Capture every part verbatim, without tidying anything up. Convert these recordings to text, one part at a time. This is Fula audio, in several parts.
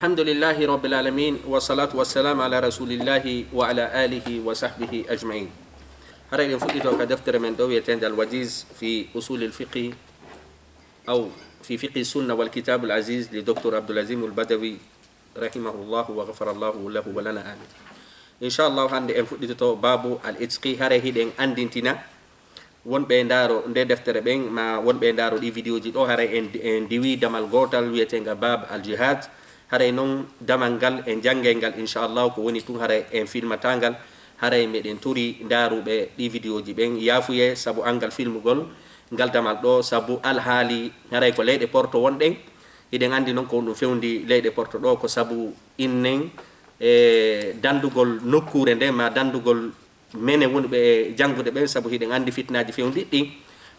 الحمد لله رب العالمين، والصلاة والسلام على رسول الله وعلى آله وصحبه أجمعين. Haray ɗen fuɗɗito ka deftere men ɗo wi'eteende Al-Wajiz fi Usulil Fiqhi, aw fi Fiqhi Sunna wal Kitabul Aziz, li Doktor Abdul Azim Al Badawi, rahimahullahu wa ghafarallahu lahu wa lana, amin. Inshallah, hannde en fuɗɗitoto baabu al itqi. Haray hiɗen anndintina wonɓe ndaaro nde deftere ɓen, ma wonɓe ndaaro ɗi vidéo ji ɗo, haray en, en diwi damal gootal wi'eteenga Bab al Jihad. Haray non damal ngal en janngay ngal, inshallah, ko woni tun haray en filmataa ngal. Haray meɗen tori ndaaruɓe ɗi vidéo ji ɓen yaafuye sabu anngal filmugol ngal damal ɗo, sabu alhaali haray ko leyɗe porto wonɗen. Hiɗen anndi non ko ɗum fewndi leyɗe porto ɗo, ko sabu innen e danndugol nokkuure nden, ma danndugol mene wonɓe e janngude ɓen, sabu hiɗen anndi fitinaaji fewndiɗi ɗin.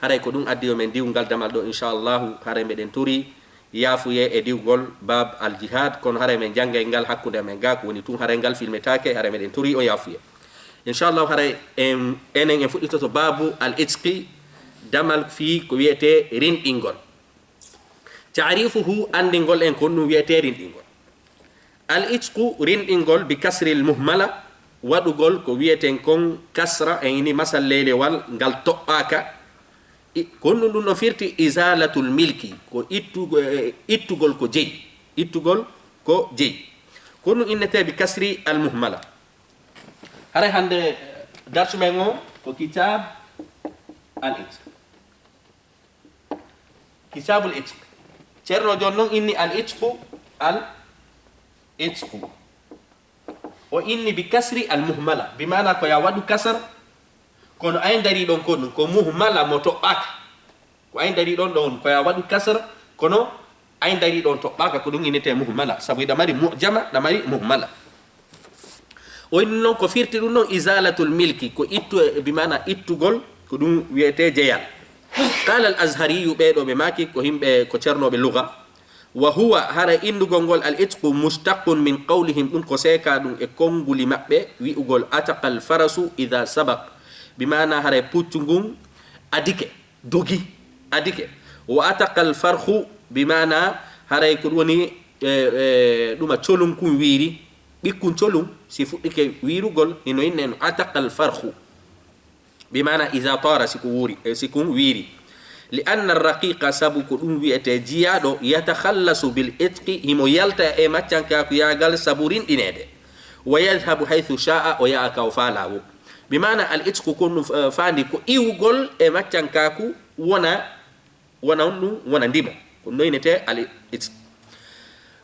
Haray ko ɗum addi yo men diwu ngal damal ɗo, inshallahu. Haray meɗen tori yaafuye e diwgol Bab al Jihad, kono haray men janngay ngal hakkunde men ga, ko woni tun haray ngal filmetaake, haray meɗen tori on yaafuye. Inshallahu, haray en, enen en fuɗɗitoto baabu al itqi, damal fii ko wi'etee rinɗingol. Ta'rifuhu, anndingol en ko ɗum wi'etee rinɗingol. Al itqu, rinɗingol, bi kasril muhmala, waɗugol ko wi'eten kon kasra, en ini masal leylewal ngal toɓɓaaka. I-, ko ɗum ɗum no firti izalatul milki, ko ittugo-, eh, ittugol ko jeyi. Ittugol ko jeyi. Ko ɗum innetee bi kasri al muhmala. Haray hannde, eh, darsu men o ko kitab al itq. Kitabul itq. Ceerno jooni non inni al itqu, al itqu. O inni bi kasri al muhmala, bi maana ko ya waɗu kasar, kono ay ndarii ɗon ko ɗum, ko muhmala mo toɓɓaaka. Ko ay ndarii ɗon ɗon, ko ya waɗu kasar, kono ay ndarii ɗon toɓɓaaka, ko ɗum innetee muhmala, sabu hiɗa mari mu'jama, ɗa mari muhmala. O inni non ko firti ɗum non izalatul milki, ko ittu, bi maana ittugol, ko ɗum wi'etee jeyal. Qala al azhariyu, ɓee ɗo ɓe maaki ko himɓe, ko cernooɓe luga. Wa huwa, hara innugol ngol al itqu mushtaqun min qawlihim, ɗum ko seeka ɗum e konnguli maɓɓe, wi'ugol ataqal farasu idha sabaq, bi maana haray puccu ngun adike, dogi, adike. Wa ataqal farhu, bi maana haray ko ɗum woni, e, e, ɗuma colun kun wiiri, ɓikkun colun si fuɗɗike wiirugol, hino inne no ataqal farhu. Bi maana iza tara, si ko wuuri, e, si kun wiiri. Li anna raqiqa, sabu ko ɗum wi'etee jiyaaɗo, yatakhallasu bil itqi, himo yalta e maccankaaku yaagal sabu rinɗineede. Wa yadhhabu haythu sha'a, o yaha ka o faalaa wo. Bi maana al itqu ko ɗum, eh, faandi ko iwugol e maccankaaku wona, wona on ɗum, wona ndimo. Ko noynetee al itq.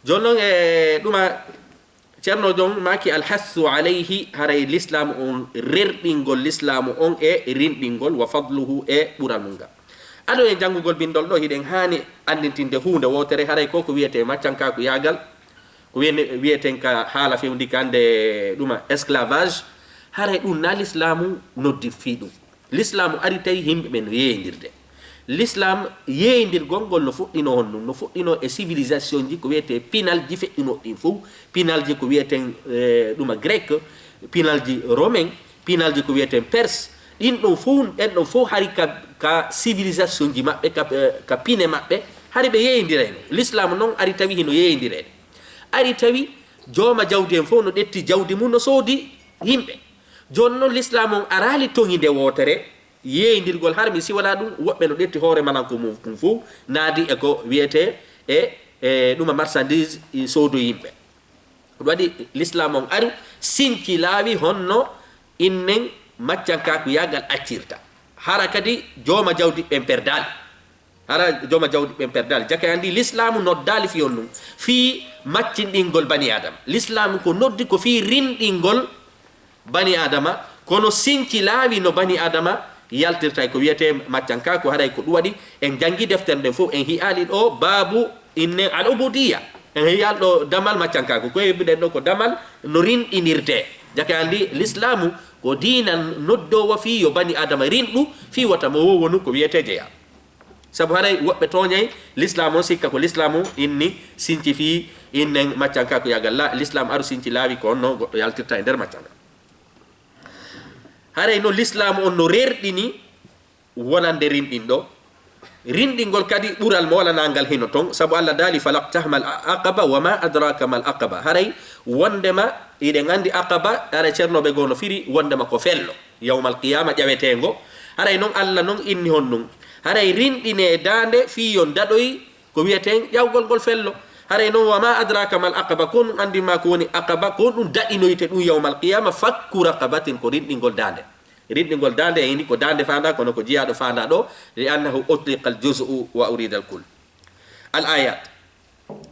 Jooni non e ɗuma Ceerno Joom maaki, alhassu alayhi, haray lislaamu on, rerɗingol lislaamu on e rinɗingol, wa fadluhu, e ɓural mum ngal. Ado en janngugol bindol ɗo, hiɗen haani anndintinde huunde wootere, haray ko ko wiyetee maccankaaku yaagal, ko wiyene-, wiyeten ka haala fewndi ka nde ɗuma esclavage, haray ɗum na lislaamu noddi fii ɗum. Lislaamu ari tawi yimɓe ɓe no yeeyindirde. Lislaam yeeyindirgol ngol no fuɗɗinoo honɗum? No fuɗɗinoo e civilisation ji ko wiyetee pinal ji feƴƴunoo ɗin fof, pinal ji ko wiyeten, eh, ɗuma grec, pinal ji romain, pinal ji ko wiyeten perse. Ɗin ɗon fof, ɗen ɗon fof hari ka, ka civilisation ji maɓɓe, ka, eh, ka pine maɓɓe, hari ɓe yeeyindirayno. Lislaamu noon ari tawi hino yeeyindireede. Ari tawi jooma jawdi en fof no ƴetti jawdi mum no soodi yimɓe. Jooni noon lislaamu on araali toŋi nde wootere, yeeyindirgol har mi siwala ɗum, woɓɓe no ƴetti hoore mananko mum ɗum fof, naadi e ko wiyetee e, e ɗuma marchandise, e soodo yimɓe. Ɗum waɗi lislaam on ari, sinci laawi honno innen maccankaaku yaagal accirta. Hara kadi jooma jawdi ɓen perdaali. Hara jooma jawdi ɓen perdaali. Jaka anndi lislaamu noddaali fii on ɗum, fii maccinɗingol bani Aadama. Lislaamu ko noddi ko fii rinɗingol bani Aadama, kono sinci laawi no bani Aadama yaltirta e ko wiyetee maccankaaku, haray ko ɗum waɗi en janngi deftere nden fof, en hi'aali ɗo baabu inne al ubudiyya. En hi'aali ɗo damal maccankaaku, ko hebbiɗen ɗo ko damal no rinɗinirtee. Jaka anndi lislaamu ko diina noddoowo fii yo bani Aadama rinɗu, fii wota mo wo wonu ko wiyetee jeyaa. Sabu haray woɓɓe tooñay lislaam on, sikka ko lislaam on inni sinci fii innen maccankaaku yaagal. La, lislaam aru sinci laawi ko honno goɗɗo yaltirta e nder maccanka. Haray no lislaam on no rerɗini wonande rinɗinɗo, Rinɗingol kadi ɓural mo wala nangal hino ton, sabu Allah daali, "Falaqtahmal aqaba, wa ma adraka mal aqaba." Haray wondema, iɗen andi aqaba, haray cernooɓe goo no firi wondema ko fello. Yawmal qiyama ƴaweteengo. Haray non Allah non inni honɗum. Haray rinɗine daande fii yo daɗoy ko wiyeten ƴawgol ngol fello. Haray non, "Wa ma adraka mal aqaba," ko ɗum andi ma ko woni aqaba, ko ɗum daɗinoyte ɗum yawmal qiyama, "Fakku raqabatin," ko rinɗingol daande. Rinɗingol daande e ini ko daande faanda, kono ko jiyaaɗo faanda ɗo, "Li annahu utliqa al juz'u wa urida al kull." Al ayat.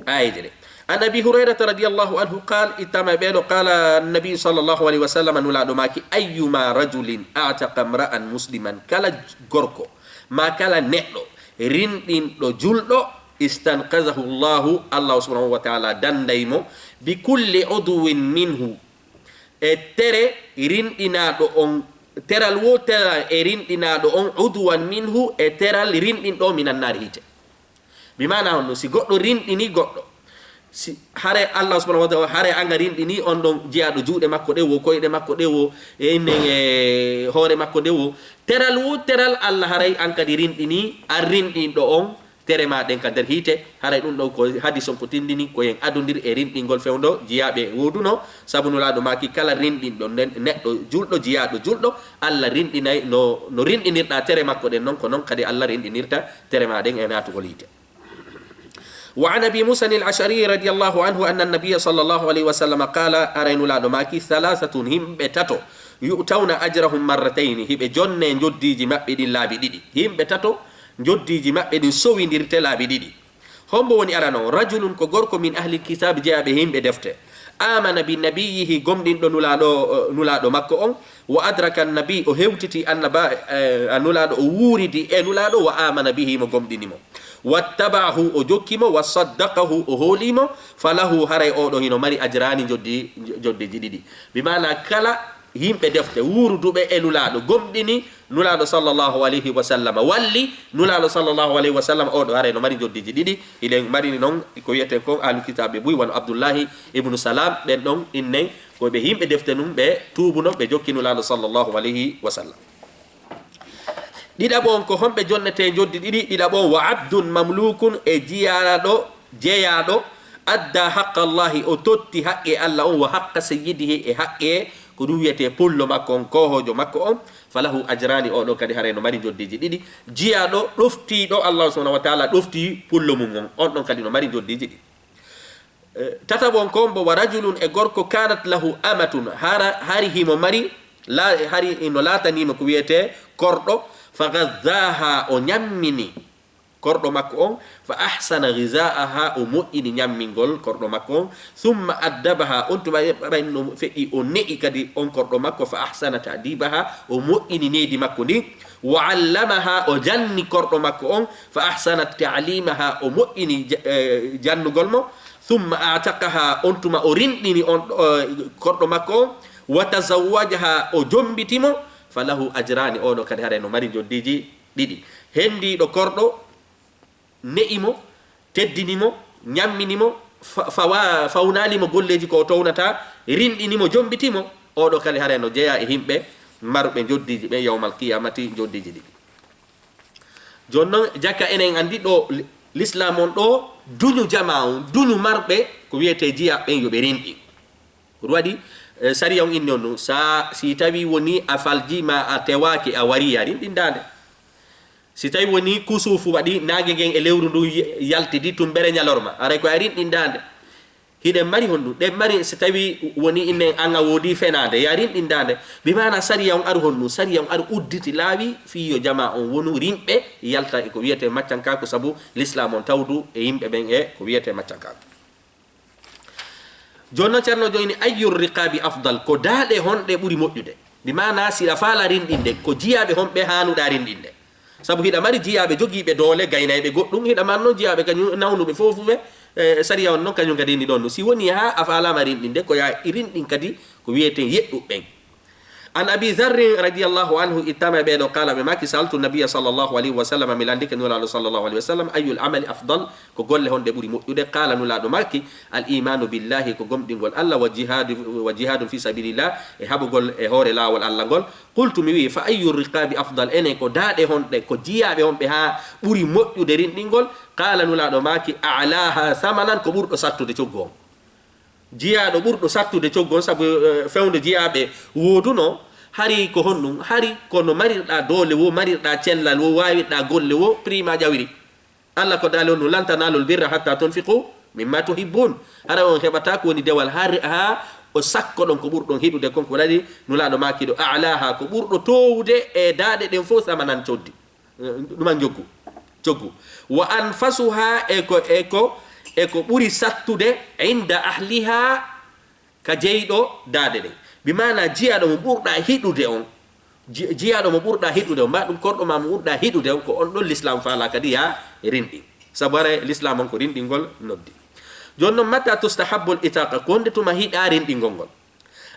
Ayeje ɗe. An Abi Hurayrata radiyallahu anhu qal, ittama e ɓeeɗo, qala Nabi sallallahu alayhi wa sallam, Nulaaɗo maaki, "Ayyuma rajulin a'taqa imra'an musliman," kala gorko, ma kala neɗɗo, rinɗinɗo julɗo, "istanqazahu Allahu," Allah subhanahu wa ta'ala danday mo, "bi kulli udwin minhu," e tere rinɗinaaɗo on, teral wo teral e rinɗinaaɗo on, "udwan minhu," e teral rinɗinɗo minan naari hiite. Bi maana honno, si goɗɗo rinɗini goɗɗo, si hare Allah subhanahu wa ta'ala, hare anga rinɗini on ɗon jiyaaɗo juuɗe makko ɗe wo, koyɗe makko ɗe wo, e innen e hoore makko nde wo, teral wo teral Allah haray an kadi rinɗini, an rinɗinɗo on, tere ma ɗen ka nder hiite, haray ɗum ɗon ko hadis on ko tindini, ko en adondir e rinɗingol fewndo jiyaaɓe wooduno, sabu Nulaaɗo maaki kala rinɗinɗo nen-, neɗɗo julɗo, jiyaaɗo julɗo, Allah rinɗinay no, no rinɗinirɗa tere makko ɗen non, ko non kadi Allah rinɗinirta tere ma ɗen e naatugol hiite. Wa an Abi Musa al-Ash'ari radiyallahu anhu anna an-nabiyya sallallahu alayhi wa sallam qala, haray Nulaaɗo maaki, "Thalathatun," himɓe tato, "yu'tawna ajrahum marratayni," hiɓe jonne njoddiiji maɓɓe ɗin laabi ɗiɗi. Himɓe tato, njoddiiji maɓɓe ɗin sowindirte laabi ɗiɗi. Hombo woni arano? "Rajulun," ko gorko, "min ahli kitab," jeyaaɓe himɓe defte, "amana bi nabiyyihi," gomɗinɗo Nulaaɗo, Nulaaɗo makko on, "wa adraka nabi," o hewtiti annaba, eh, a Nulaaɗo, o wuuridi e Nulaaɗo, "wa amana bihi," mo gomɗini mo, "wattaba'ahu," o jokki mo, "wa saddaqahu," o hooli mo, "falahu," haray oɗo hino mari, "ajrani," njoddi, njoddeji ɗiɗi. Bi maana kala yimɓe defte wuuruduɓe e Nulaaɗo, gomɗini Nulaaɗo sallallahu alayhi wa sallam, walli Nulaaɗo sallallahu alayhi wa sallam, oɗo haray no mari njoddeji ɗiɗi. Hiɗen marini non ko wiyeten kon ahlu kitaaɓe buy, wano Abdullahi ibnu Salam, ɓen ɗon innen ko ɓe yimɓe defte nun, ɓe tuubuno, ɓe jokki Nulaaɗo sallallahu alayhi wa sallam. Ɗiɗaɓo on, ko homɓe jonnetee njoddi ɗiɗi? Ɗiɗaɓo on, "Wa abdun mamlukun," e jiyaaɗo, jeyaaɗo, "adda haqqa Allahi," o totti haqqe Allah on, "wa haqqa sayyidihi," e haqqe ko ɗum wiyetee pullo makko on, koohoojo makko on, "falahu ajrani," oɗo kadi haray no mari njoddiiji ɗiɗi. Jiyaaɗo ɗoftiiɗo Allah subhanahu wa ta'ala, ɗoftii pullo mum on, on ɗon kadi no mari njoddiiji ɗiɗi. Eh, tataɓo on ko mbo, "Wa rajulun," e gorko, "kanat lahu amatun," hara, hari himo mari, la-, hari hino laataniimo ko wiyetee korɗo, "fa ghazzaha," o ñammini korɗo makko on, "fa ahsana ghizaaha," o moƴƴini ñammingol korɗo makko on, "thumma addabaha," on tuma ɓay no feƴƴi o ne'i kadi on korɗo makko, "fa ahsana ta'dibaha," o moƴƴini needi makko ndin, "wa allamaha," o janni korɗo makko on, "fa ahsana ta'limaha," o moƴƴini ja-, eh, jannugol mo, "thumma a'taqaha," on tuma o rinɗini on, eh, korɗo makko on, "wa tazawwajaha," o jombiti mo, "falahu ajrani," oɗo kadi haray no mari njoddiiji ɗiɗi. Hendiiɗo korɗo, ne'i mo, teddini mo, ñammini mo, fa-, fawa-, fawnaali mo golleeji ko o townata, rinɗini mo, jombiti mo, oɗo kadi haray no jeyaa e yimɓe marɓe njoddiiji ɓe yawmal qiyamati njoddiiji ɗiɗi. Jooni non, jaka enen anndi ɗo li-, l'islam on ɗo duñu jamaa on, duñu marɓe ko wiyetee jiyaaɓe ɓen yo ɓe rinɗi. Ko ɗum waɗi, eh, sariya on inni on ɗum, sa, si tawi woni a falji ma a tewaaki, a wari, a rinɗindaande. Si tawi woni kusuufu waɗi, naange ngen e lewru ndun y-, yaltidi, tumbere ñalorma, haray ko a rinɗindaande. Hiɗen mari honɗum? Ɗen mari, si tawi woni innen an a woodi fenaande, yo a rinɗindaande. Bi maana sariya on aru honɗum? Sariya on aru udditi laawi fii yo jamaa on wonu rinɓe, yalta e ko wiyetee maccankaaku, sabu l'islam on tawdu e yimɓe ɓen e ko wiyetee maccankaaku. Jooni non, Ceerno jooni, "Ayyu riqaabi afdal?" Ko daaɗe honɗe ɓuri moƴƴude? Bi maana, si hiɗa faala rinɗinde, ko jiyaaɓe honɓe haanuɗaa rinɗinde? Sabu hiɗa mari jiyaaɓe jogiiɓe doole, gaynayɓe goɗɗum, hiɗa mari non jiyaaɓe kañum nawnuɓe foofuɓe, e sariya on non kañum kadi ni ɗon. Si woni haa a faalaama rinɗinde, ko yo a rinɗin kadi ko wiyetee yeɗɗuɓe ɓen. An Abi Zarrin radiyallahu anhu, ittama e ɓeeɗo, qala, ɓe maaki, sa'altu nabiyya sallallahu alayhi wa sallam, mi landike Nulaaɗo sallallahu alayhi wa sallam, ayyul amali afdal, ko golle honɗe ɓuri moƴƴude? Qala, Nulaaɗo maaki, al imanu billahi, ko gomɗingol Allah, wa jihadu, wa jihadun fi sabilillah, e haɓugol e hoore laawol Allah ngol. Qultu, mi wi'i, fa ayyu riqabi afdal, enen ko daaɗe honɗe, ko jiyaaɓe honɓe haa ɓuri moƴƴude rinɗingol? Qala, Nulaaɗo maaki, a'laha samanan, ko ɓurɗo sattude coggu on. Jiyaaɗo ɓurɗo sattude coggu on, sabu, eh, fewndo jiyaaɓe wooduno, hari ko honɗum? Hari ko no marirɗa doole woo, marirɗa cellal woo, waawirɗa golle woo, prix ma ƴawiri. Allah ko daali on ɗum, "Lan tanalul birra hatta tunfiqu mimma tuhibbun." Hara on heɓata ko woni dewal har, haa o sakkoɗon ko ɓurɗon hiɗude kon. Ko waɗi Nulaaɗo maaki ɗo, "A'laha", ko ɓurɗo toowude e daaɗe ɗen fof samanan coddi. Eh, ɗuma njoggu, coggu. "Wa anfasuha", e ko, e ko, e ko ɓuri sattude, "inda ahliha", ka jeyɗo daaɗe ɗen. Bi maana jiyaaɗo mo ɓurɗa hiɗude on, ji-, jiyaaɗo mo ɓurɗa hiɗude on, ma ɗum korɗo ma mo ɓurɗa hiɗude on, ko on ɗon Lislaam faalaa kadi yaa rinɗi. Sabu hara Lislaam on ko rinɗingol noddi. Jooni noon, mata tustahabbul itaqa, ko honde tuma hiɗa rinɗingol ngol?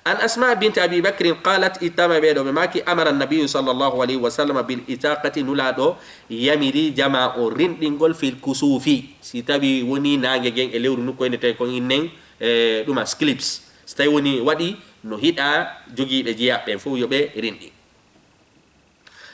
An Asma bint Abi Bakrin qalat, ittama e ɓeeɗo, ɓe maaki, amara Nabiyyu sallallahu alayhi wa sallam bil itaqati, Nulaaɗo yamiri jama on rinɗingol fil kusufi, si tawi woni naange gen e lewru nokku ene tawi kon innen, e ɗuma sclips. Si tawi woni waɗi no hiɗa jogiiɓe jiyaaɓe ɓen fof yo ɓe rinɗi.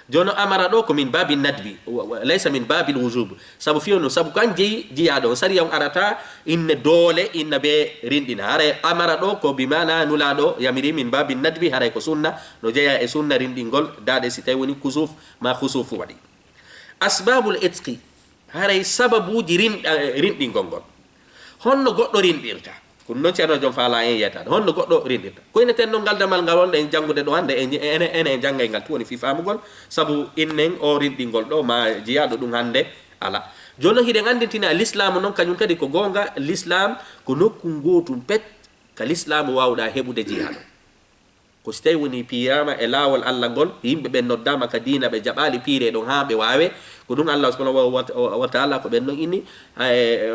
Jooni amara ɗo ko min baabi nadbi, wa, wa, laysa min baabil wujub. Sabu fiyo no, sabu kan jeyi jiyaaɗo on. Sariya on arata inne doole, inna be rinɗina. Haray amara ɗo ko bi maana Nulaaɗo yamiri min baabi nadbi, haray ko sunna, no jeya e sunna rinɗingol daaɗe si tawi woni kusuf ma khusufu waɗi. Asbabul itqi, haray sababuuji rinɗa-, rinɗingol ngol. Honno goɗɗo rinɗirta? Ko ɗum noon Ceerno Joom faalaa en yeetaade. Honno goɗɗo rinɗirta? Ko ineten noon ngal damal ngal wonɗen janngude ɗo hannde, en, en, en, en janngay ngal tun woni fii faamugol, sabu innen o rinɗingol ɗo ma jiyaaɗo ɗum hannde alaa. Jooni noon hiɗen anndintina Lislaamu noon kañum kadi ko goonga, Lislaam ko nokku ngootum pet ka Lislaamu waawɗaa heɓude jiyaaɗo. Ko si tawi woni piiraama e laawol Alla ngol, yimɓe ɓen noddaama ka diina, ɓe jaɓaali piire ɗon haa ɓe waawe. Ko ɗum Alla subhanahu wa, wa, wa taala ko ɓen ɗon inni, eh,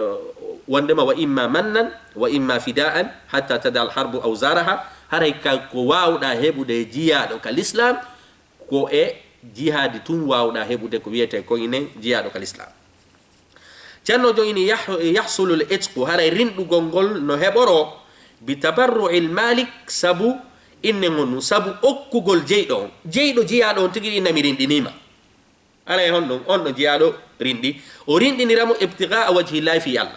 wondema wa imma mannan, wa imma fidaan, hatta tada al harbu aw zaraha. Haray ka ko waawɗaa heɓude e jiyaaɗo ka Lislaam, ko e jihaadi tun waawɗaa heɓude ko wiyetee kon inen jiyaaɗo ka Lislaam. Ceerno Joom ini yah-, yahsulul itqu, haray rinɗugol ngol no heɓoroo bi tabarru'il malik, sabu innen on ɗum, sabu okkugol jeyɗo on. Jeyɗo jiyaaɗo on tigi inna mi rinɗiniima. Haray honɗum? On ɗo jiyaaɗo rinɗi. O rinɗinira mo ibtigaa wajhillahi fii Alla.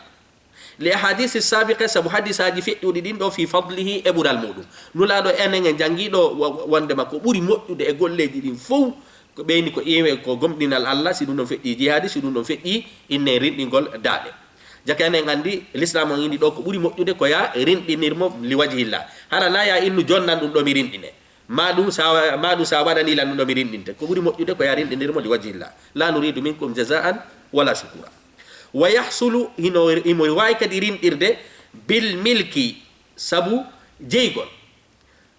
Li ahadisi sabiqa, sabu hadisaaji feƴƴuɗi ɗin ɗo fii fadlihi e ɓural muɗum. Nulaaɗo enen en janngi ɗo wa-, wa-, wondema ko ɓuri moƴƴude e golleeji ɗin fow ko ɓeyni ko iwe, ko gomɗinal Alla, si ɗum ɗon feƴƴi jihaadi, si ɗum ɗon feƴƴi inne rinɗingol daaɗe. Jaka enen anndi Lislaam on inni ɗo ko ɓuri moƴƴude ko yaa rinɗinir mo li wajhillah. Hara na yaa innu jonnan ɗum ɗo mi rinɗine. Ma ɗum sa wa-, ma ɗum sa waɗani lan ɗum ɗo mi rinɗinte. Ko ɓuri moƴƴude ko yaa rinɗinir mo li wajhillah. La nuridu minkum jazaan wala shukura. Wa yahsulu, hino, himo waawi kadi rinɗirde bil milki, sabu jeygol.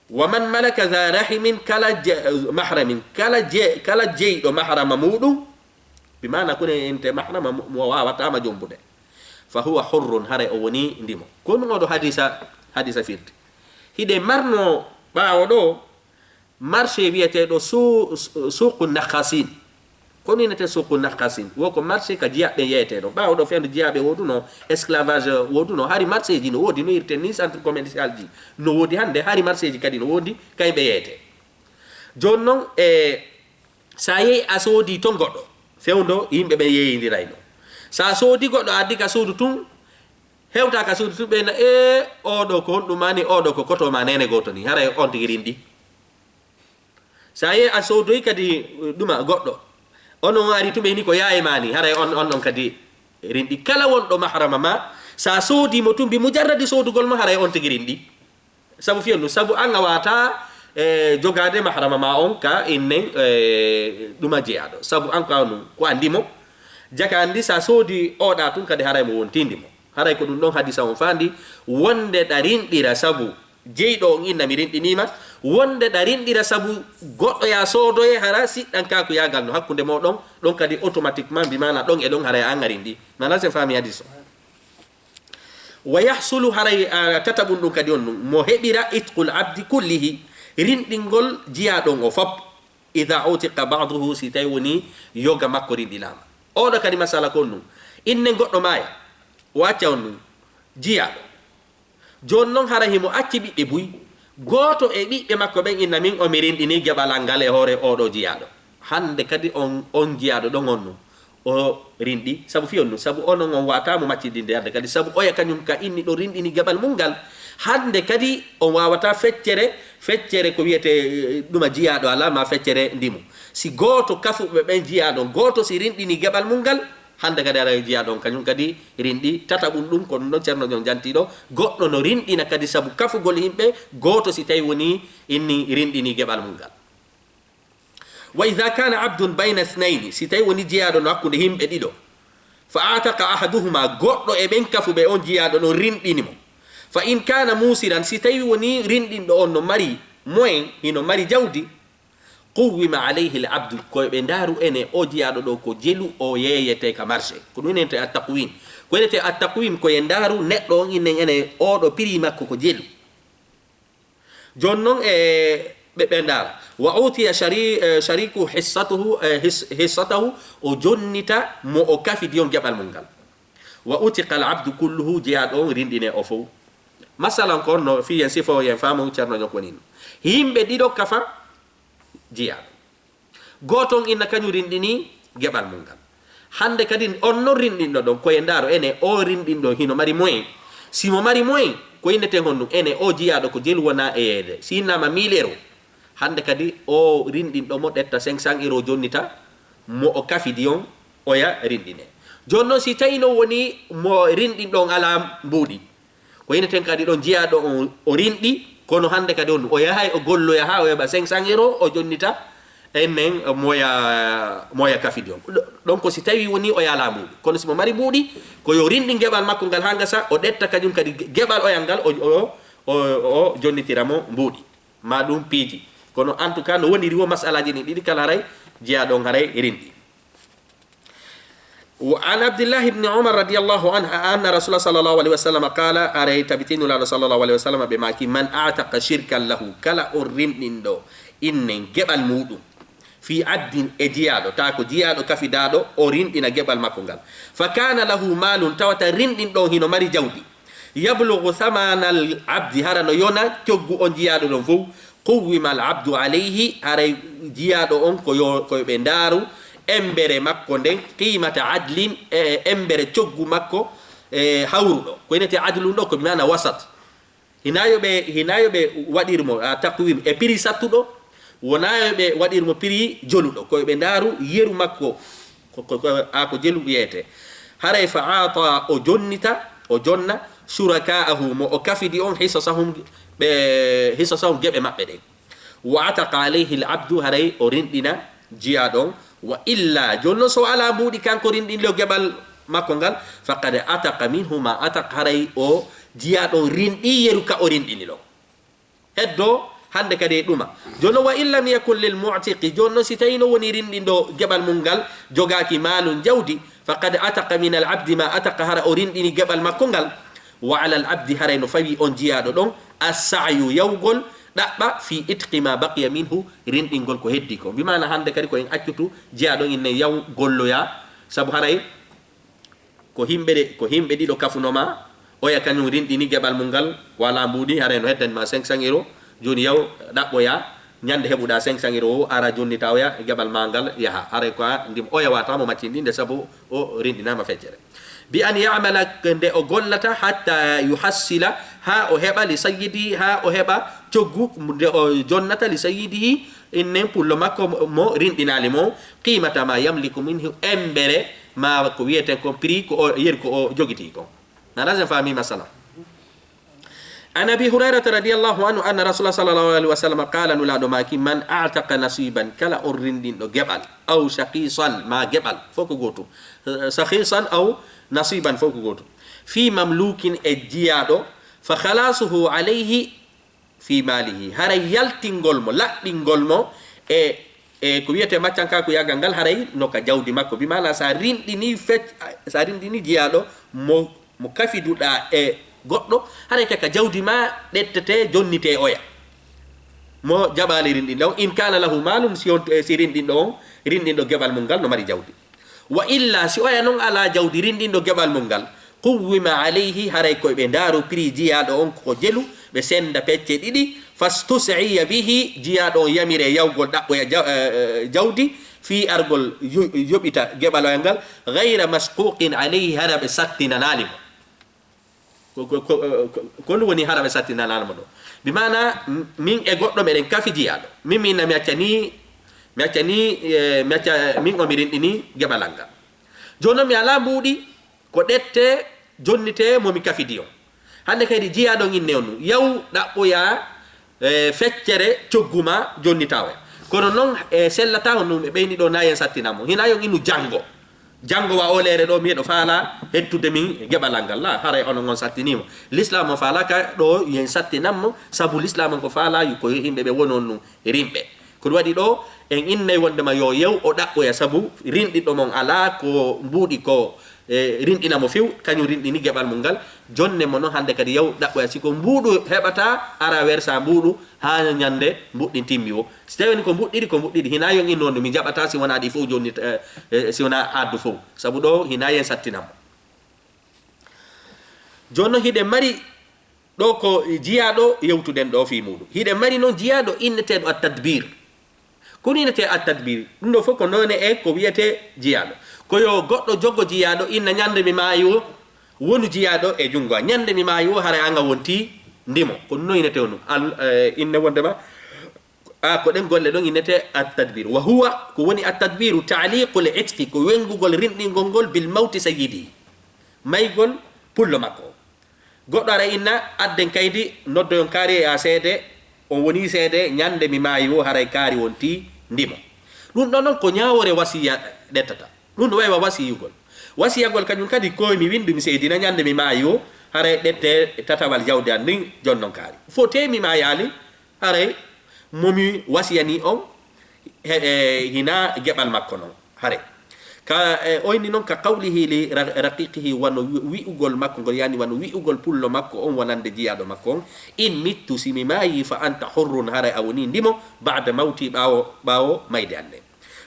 Wa man malaka za rahimin, kala je-, mahramin, kala je-, kala jeyɗo mahrama muɗum, bi maana kune inte mahrama mo, mo waawataama jombude. Fa huwa hurrun, haray o woni ndimo. Ko ɗum oɗo hadisa, hadisa firti. Hiɗe marno ɓaawo ɗo, marché wiyeteeɗo su-, su-, suuqu nakhasin. Ko ɗum innete suuqu nakhasin. Wo ko marché ka jiyaaɓe yeeteeɗo. Ɓaawo ɗo fewndo jiyaaɓe wooduno, esclavage wooduno. Hari marché ji no woodi, no irte ni centre commercial ji. No woodi hannde, hari marché ji kadi no woodi, kay ɓe yeete. Jooni noon, e, sa yehi a soodi toon goɗɗo, fewndo yimɓe ɓe yeeyindirayno. Sa soodi goɗɗo, a addi ka suudu tun, hewta ka suudu tun, ɓe na, e, oɗo ko honɗum mani, oɗo ko koto ma nene gooto ni, haray on tigi rinɗi. Sa yehi a soodoyi kadi, eh, ɗuma goɗɗo. Ono on ari tun ɓe ni ko yaaye ma ni, haray on, on ɗon kadi rinɗi. Kala wonɗo mahrama ma, sa soodi mo tun bi mujarradi soodugol mo, haray on tigi rinɗi. Sabu fiyon ɗum, sabu an a wata, eh, jogaade mahrama ma on ka innen, eh, ɗuma jeyaaɗo. Sabu an ko an ɗum, ko anndi mo. Jaka anndi sa soodi oɗa tun kadi haray mo wontindi mo. Haray ko ɗum ɗon hadisa on faandi, wonde ɗa rinɗira sabu jeyɗo on inna mi rinɗiniima, wonde ɗa rinɗira sabu goɗɗo ya soodoye hara siɗɗan kaku yaagal no hakkunde moɗon, ɗon kadi automatiquement bi maana ɗon e ɗon haray an a rinɗi. Maana sen faami hadis o. Wa yahsulu, haray, a, tataɓun ɗum kadi on ɗum, mo heɓira itqul abdi kullihi, rinɗingol jiyaaɗo on o fop. Ida utiqa ba'duhu, si tawi woni yoga makko rinɗinaama. Oɗo kadi masala ko on ɗum. Inne goɗɗo maaya, o acca on ɗum, jiyaaɗo. Jooni noon hara himo acci ɓiɓɓe buy. Gooto e ɓiɓɓe makko ɓen inna min o mi rinɗini geɓal an ngal e hoore oɗo jiyaaɗo. Hannde kadi on, on jiyaaɗo ɗon on ɗum. O rinɗi, sabu fii on ɗum, sabu onon on waata mo maccindinde hannde kadi, sabu oya kañum ka inni ɗo rinɗini geɓal mum ngal. Hannde kadi on waawata feccere, feccere ko wiyetee, eh, ɗuma jiyaaɗo alaa, ma feccere ndimu. Si gooto kafuɓe ɓen jiyaaɗo, gooto si rinɗini geɓal mum ngal, hannde kadi ara jiyaaɗo on kañum kadi rinɗi tataɓum ɗum, ko ɗum ɗon Ceerno Jon jantiiɗo, goɗɗo no rinɗina kadi sabu kafugol yimɓe, gooto si tawi woni inni rinɗini geɓal mum ngal. Wa idha kana abdun bayna ithnayni, si tawi woni jiyaaɗo no hakkunde yimɓe ɗiɗo, fa ataqa ahaduhuma, goɗɗo e ɓen kafuɓe on jiyaaɗo no rinɗini mo. Fa in kana musiran, si tawi woni rinɗinɗo on no mari moyen, hino mari jawdi, quwwima alayhi al abdu, ko ɓe ndaaru ene o jiyaaɗo ɗo ko jelu o yeeyete ka marché. Ko ɗum wiyetee at taqwim. Ko wiyetee at taqwim ko e ndaaru neɗɗo on innen ene oɗo prix makko ko jelu. Jooni noon e ɓe, ɓe ndaara. Wa utiya shari-, eh, shariku hissatuhu, eh, his-, hissatahu, o jonnita mo o kafidi on geɓal mum ngal. Wa utiqa al abdu kulluhu, jiyaaɗo on rinɗine o fow. Masalan ko on no fii yen sifo yen faamu Ceerno Jon ko nin. Yimɓe ɗiɗo kafa jiyaaɗo. Gooto on inna kañum rinɗini geɓal mum ngal. Hannde kadi on non rinɗinɗo ɗon, ko e ndaaro ene o rinɗinɗo hino mari moyen. Si mo mari moyen, ko inneten honɗum? Ene o jiyaaɗo ko jelu wona e yeeyde. Si innama mille euros, hannde kadi o rinɗinɗo mo ɗetta cinq cents euros jonnita mo o kafidi on oya rinɗine. Jooni noon si tawino woni mo rinɗinɗo on alaa mbuuɗi, ko inneten kadi ɗon jiyaaɗo on o rinɗi, kono hannde kadi on o yahay o golloya haa o heɓa cinq cents euros, o jonnita ennen moya, moya kafidi on. Ɗo-, ɗon ko si tawi woni o yaalaa mbuuɗi. Kono si mo mari mbuuɗi, ko yo rinɗi geɓal makko ngal haa ngasa, o ɗetta kañum kadi ge-, geɓal oyal ngal, o, o, o, o jonnitira mo mbuuɗi. Ma ɗum piiji. Kono en tout cas no woniri wo masalaaji ɗin ɗiɗi kala haray jiyaaɗo on haray rinɗi. Wa an Abdillahi ibni Umar radiyallahu anhu anna Rasulullah sallallahu alaihi wasallam qala, haray tabiti Nulaaɗo sallallahu alaihi wasallam ɓe maaki, man ataqa shirkan lahu, kala on rinɗinɗo innen geɓal muɗum, fi abdin, e jiyaaɗo, taa ko jiyaaɗo kafidaaɗo, o rinɗina geɓal makko ngal. Fa kana lahu malun, tawata rinɗinɗo on hino mari jawdi. Yablugu thamana al abdi, hara no yona coggu on jiyaaɗo ɗon fow. Quwwima al abdu alayhi, haray jiyaaɗo on ko yo, ko yo ɓe ndaaru embere makko nden, qimata adlin, e embere coggu makko, e hawruɗo. Ko innete adlun ɗo, ko bi maana wasat. Hina yo ɓe, hina yo ɓe waɗir mo, a, taqwim e prix sattuɗo, wona yo ɓe waɗir mo prix joluɗo. Ko yo ɓe ndaaru yeru makko, ko, ko, ko, a, ko jelu wiyete. Haray fa ata, o jonnita, o jonna, shuraka'ahu, mo o kafidi on, hisasahum, ɓe, hisasahum geɓe maɓɓe ɗen. Wa ataqa alayhi al abdu, haray o rinɗina jiyaaɗo on. Wa illa, jooni noon so alaa mbuuɗi kanko rinɗinɗo geɓal makko ngal, faqad ataqa minhu ma ataq, haray o jiyaaɗo on rinɗi yeru ka o rinɗini ɗon. Heddo hannde kadi e ɗuma. Jooni noon, wa in lam yakun lil mu'tiqi, jooni noon si tawino woni rinɗinɗo geɓal mum ngal jogaaki maalun jawdi, faqad ataqa min al abdi ma ataqa, hara o rinɗini geɓal makko ngal. Wa ala al abdi, haray no fawi on jiyaaɗo ɗon, as-sa'yu, yawgol, ɗaɓɓa, fi itqi ma baqiya minhu, rinɗingol ko heddi ko. Bi maana hannde kadi ko en accutu jiyaaɗo on inne yaw golloya, sabu haray ko himɓe ɗe, ko himɓe ɗiɗo kafuno ma, oya kañum rinɗini geɓal mum ngal, wala mbuuɗi, haray no heddani ma cinq cents euros, jooni yaw ɗaɓɓoya, ñande heɓuɗa cinq cents euros o, ara jonnita oya, geɓal ma ngal yaha. Haray ko a ndim oya wata mo maccindinde sabu o rinɗinama feccere. Bi an ya'mala, nde o gollata, hatta yuhassila, ha o heɓa, li sayyidi, ha o heɓa coggu nde o jonnata, li sayyidihi, innen pullo makko mo rinɗinali mo, qimata ma yamliku minhu, embere ma ko wiyeten kon prix ko o, yeru ko o jogiti kon. Nana sen faami masala. An Abi Hurairata radiyallahu anhu anna Rasulullah sallallahu alaihi wasallam qala, Nulaaɗo maaki, man a'taqa nasiban, kala on rinɗinɗo geɓal, aw shaqisan, ma geɓal, fof ko gootum. Eh, shaqisan aw nasiban, fof ko gootum. Fi mamlukin, e jiyaaɗo, fa khalasuhu alayhi fi malihi. Haray yaltingol mo, laɓɓingol mo e, e ko wiyetee maccankaaku yaagal ngal, haray no ka jawdi makko. Bi maana sa rinɗini fec-, sa rinɗini jiyaaɗo mo mo kafiduɗaa e goɗɗo, haray kaka jawdi ma ɗettete, jonnite oya. mo jaɓaali rinɗinɗo on, in kana lahu malun, si on, eh, si rinɗinɗo on, rinɗinɗo geɓal mum ngal no mari jawdi. Wa illa, si oya non alaa jawdi, rinɗinɗo geɓal mum ngal, quwwima alayhi, haray koy ɓe ndaaru prix jiyaaɗo on ko jelu, ɓe senda pecce ɗiɗi, fastus'iya bihi, jiyaaɗo on yamire yawgol ɗaɓɓoya jaw-, eh, eh, jawdi, fii argol yo-, yoɓita geɓaloya ngal, ghayra mashquqin alayhi, hara ɓe sattinanaali mo. Ko, ko, ko, ko, ko ɗum woni hara ɓe sattinanaali mo ɗo. Bi maana, m-, min e goɗɗo meɗen kafi jiyaaɗo. Min, min na mi acca ni, mi acca ni, eh, mi acca, min o mi rinɗini geɓalal ngal. Jooni non mi alaa mbuuɗi, ko ɗette, jonnite mo mi kafidi on. Hannde kadi jiyaaɗo on inne on ɗum. Yaw ɗaɓɓoya, eh, feccere coggu ma jonnita oya. Kono non, eh, sellata on ɗum ɓe ɓeyni ɗo na yen sattinan mo. Hina yon inu janngo. Janngo wa oleere ɗo, mi eɗo faala hettude min geɓalal ngal. La, haray onon on sattiniimo. L'islam on faalaaka ɗo yen sattinan mo, sabu l'islam on ko faala ko yo yimɓe ɓe wonon ɗum rimɓe. Ko ɗum waɗi ɗo, en innay wondema yo yew o ɗaɓɓoya, sabu rinɗinɗo mon alaa ko mbuuɗi ko, e, rinɗina mo few, kañum rinɗini geɓal mum ngal. Jonne mo non hannde kadi yew ɗaɓɓoya. Si ko mbuuɗu heɓata, ara wersa mbuuɗu haa ñande mbuɗɗin timmi o. Si tawi woni ko mbuɗɗiɗi, ko mbuɗɗiɗi. Hina yon inno on ɗum, mi jaɓata si wonaa ɗi fof jonni, eh, eh, si wonaa addu fof. Sabu ɗo hina yen sattinan mo. Jooni non hiɗen mari ɗo ko jiyaaɗo yewtuɗen ɗo fii muuɗum. Hiɗen mari non jiyaaɗo inneteeɗo at-tadbir. Ko ɗum innetee at-tadbir. Ɗum ɗo fof ko noone e ko wiyetee jiyaaɗo. Ko yo goɗɗo jogo jiyaaɗo inna ñande mi maayi o, wonu jiyaaɗo e junngo am. Ñande mi maayi o, haray an a wonti ndimo. Ko ɗum no innetee on ɗum. Al-, eh, inne wondema, a, ko ɗen golle ɗon innetee at-tadbir. Wa huwa, ko woni at-tadbiru, ta'liqul itqi, ko wengugol rinɗingol ngol bil mawti sayyidi. Maygol pullo makko. Goɗɗo ara inna, adden kaydi, noddoyon kaari e a seede, on woni seede, ñande mi maayi o, haray kaari wonti ndimo. Ɗum ɗon non ko ñaawoore wasiya ɗettata. Ɗum no wayi wa wasiyugol. Wasiyagol kañum kadi ko mi windu mi seedina ñande mi maayi o, haray ɗette tatawal jawdi an ndin jonnon kaari. Fotee mi maayaali, haray mo mi wasiyani on, he, e, hina geɓal makko non. Haray. Ka, e, o inni non ka qawlihi li ra-, raqiqihi, wano wi-, wi'ugol makko ngol, yani wano wi'ugol pullo makko on wonande jiyaaɗo makko on, "In mittu, si mi maayi, fa anta hurrun, haray a woni ndimo, ba'da mawti, ɓaawo, ɓaawo mayde an nden."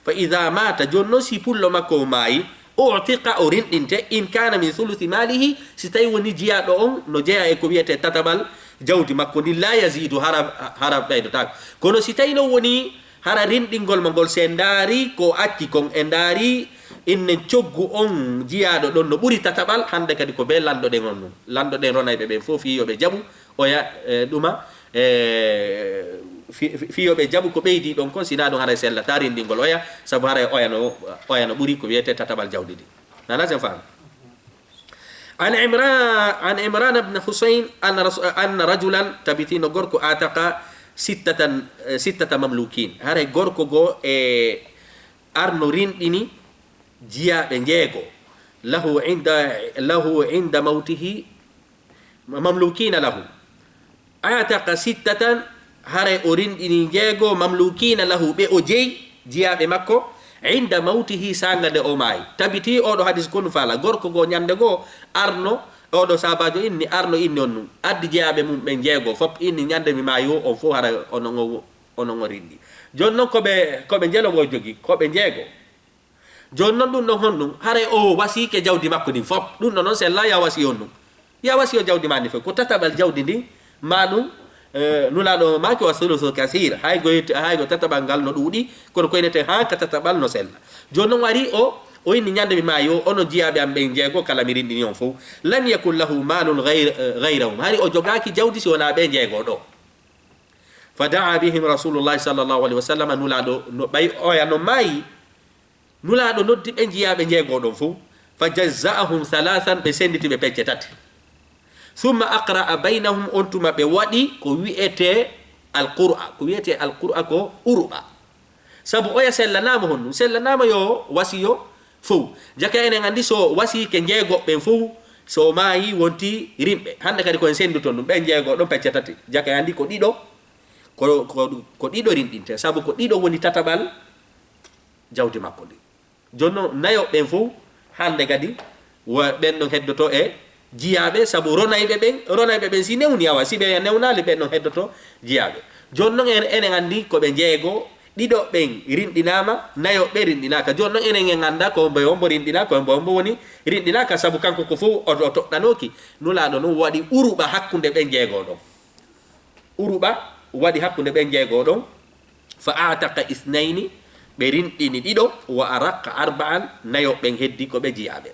Fa idha mata, jooni non si pullo makko o maayi, u'tiqa, o rinɗinte, in kana min thuluthi malihi, si tawi woni jiyaaɗo on no jeya e ko wiyetee tataɓal jawdi makko ndin, la yazidu, hara, hara ɓeydotaako. Kono si tawi non woni hara rinɗingol mo ngol, si en ndaari ko acci kon, en ndaari innen coggu on jiyaaɗo ɗon no ɓuri tataɓal, hannde kadi ko bee lanɗoɗen on ɗum. Lanɗoɗen ronayɓe ɓen fof fii yo ɓe jaɓu oya, e, ɗuma, e, fi-, fi-, fii yo ɓe jaɓu ko ɓeydi ɗon kon, si na ɗum haray sellataa rinɗingol oya, sabu haray oya no, oya no ɓuri ko wiyetee tataɓal jawdi ndi. Nana sen faami? An Imran, an Imran ibn Husayn, anna rasu-, anna rajulan, tabitino gorko, ataqa sittatan, eh, sittata mamlukin. Haray gorko go e arno rinɗini jiyaaɓe njeego. Lahu inda, lahu inda mawtihi mamlukina lahu. Ataqa sittatan, haray o rinɗini njeego, mamlukina lahu, ɓe o jeyi, jiyaaɓe makko, inda mawtihi, saanga nde o maayi. Tabiti oɗo hadis konu faala, gorko goo ñande goo arno, oɗo saabaajo inni, arno inni on ɗum. Addi jiyaaɓe mum ɓen njeego, fop inni, ñande mi maayi o, on fof haray onon o, onon o rinɗi. Jooni non ko ɓe, ko ɓe njelo ngo jogi, ko ɓe njeego. Jooni non ɗum ɗon honɗum? Haray o wasiike jawdi makko ndin fop. Ɗum ɗon non sella ya wasiyo on ɗum. Ya wasiyo jawdi maa ndin fof. Ko tataɓal jawdi ndin, ma ɗum, eh, Nulaaɗo maaki wa sulusu kasir. Hay go, hay go tataɓal ngal no ɗuuɗi, kono ko inete haa ka tataɓal no sella. Jooni non ari o, o inni ñande mi maayi o, onon jiyaaɓe am ɓen njeego kala mi rinɗini on fof. Lam yakun lahu malun ghayr-, eh, ghayrahum. Hari o jogaaki jawdi si wonaa ɓe njeego ɗo. Fa da'a bihim Rasulullahi sallallahu alaihi wa sallam, Nulaaɗo no ɓay oya no maayi. Nulaaɗo noddi ɓe jiyaaɓe njeego ɗon fof. Fa jazza'ahum thalathan, ɓe senditi ɓe pecce tati. Thumma aqra'a baynahum, on tuma ɓe waɗi ko wi'etee alqur'a. Ko wi'etee alqur'a ko uruɓa. Sabu oya sellanaama honɗum? Sellanaama yo wasiyo fow. Jaka enen anndi so wasiike njeegoɓe ɓen fow, so maayi wonti rimɓe. Hannde kadi ko en senndu toon ɗum, ɓen njeego ɗon pecce tati. Jaka en anndi ko ɗiɗo, ko, ko, ko ɗiɗo rinɗinte. Sabu ko ɗiɗo woni tataɓal jawdi makko ndin. Jooni non nayo ɓen fow hannde kadi wo ɓen ɗon heddoto e, jiyaaɓe, sabu ronayɓe ɓen, ronayɓe ɓen si newni, awa, si ɓe newnaali, ɓen non heddoto jiyaaɓe. Jooni non en, enen anndi ko ɓe njeego, ɗiɗo ɓen rinɗinaama, nayo ɓe rinɗinaaka. Jooni non enen en annda ko hombo e hombo rinɗinaa, ko hombo e hombo woni rinɗinaaka, sabu kanko ko fof o, o toɗɗanooki. Nulaaɗo non waɗi uruɓa hakkunde ɓen njeego ɗon. Uruɓa waɗi hakkunde ɓen njeego ɗon. Fa a'taqa isnayni, ɓe rinɗini ɗiɗo, wa araqa arba'an, nayo ɓen heddi ko ɓe jiyaaɓe.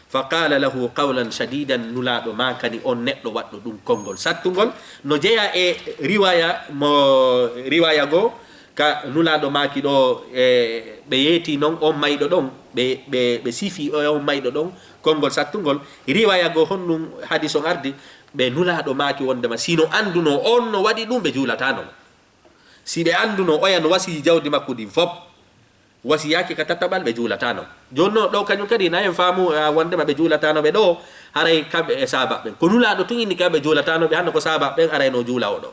Fa qala lahu qawlan shadidan, Nulaaɗo maakani on neɗɗo waɗɗo ɗum konngol sattungol. No jeyaa e riwaya mo, riwaya goo, ka Nulaaɗo maaki ɗo, e, ɓe yeeti non on mayɗo ɗon, ɓe, ɓe, ɓe sifi on mayɗo ɗon konngol sattungol. Riwaya goo honɗum hadis on ardi, ɓe Nulaaɗo maaki wondema si no anndunoo on no waɗi ɗum, ɓe juulataano mo. Si ɓe anndunoo oya no wasiyii jawdi makko ndin fof, wasiyaaki ka tataɓal, ɓe juulataano. Jooni non ɗo kañum kadi na en faamu, ah, wondema ɓe juulataano ɓe ɗo, haray kamɓe e saaba ɓen. Ko Nulaaɗo tun inni kamɓe juulataano ɓe, hannde ko saaba ɓen arayno juula o ɗo.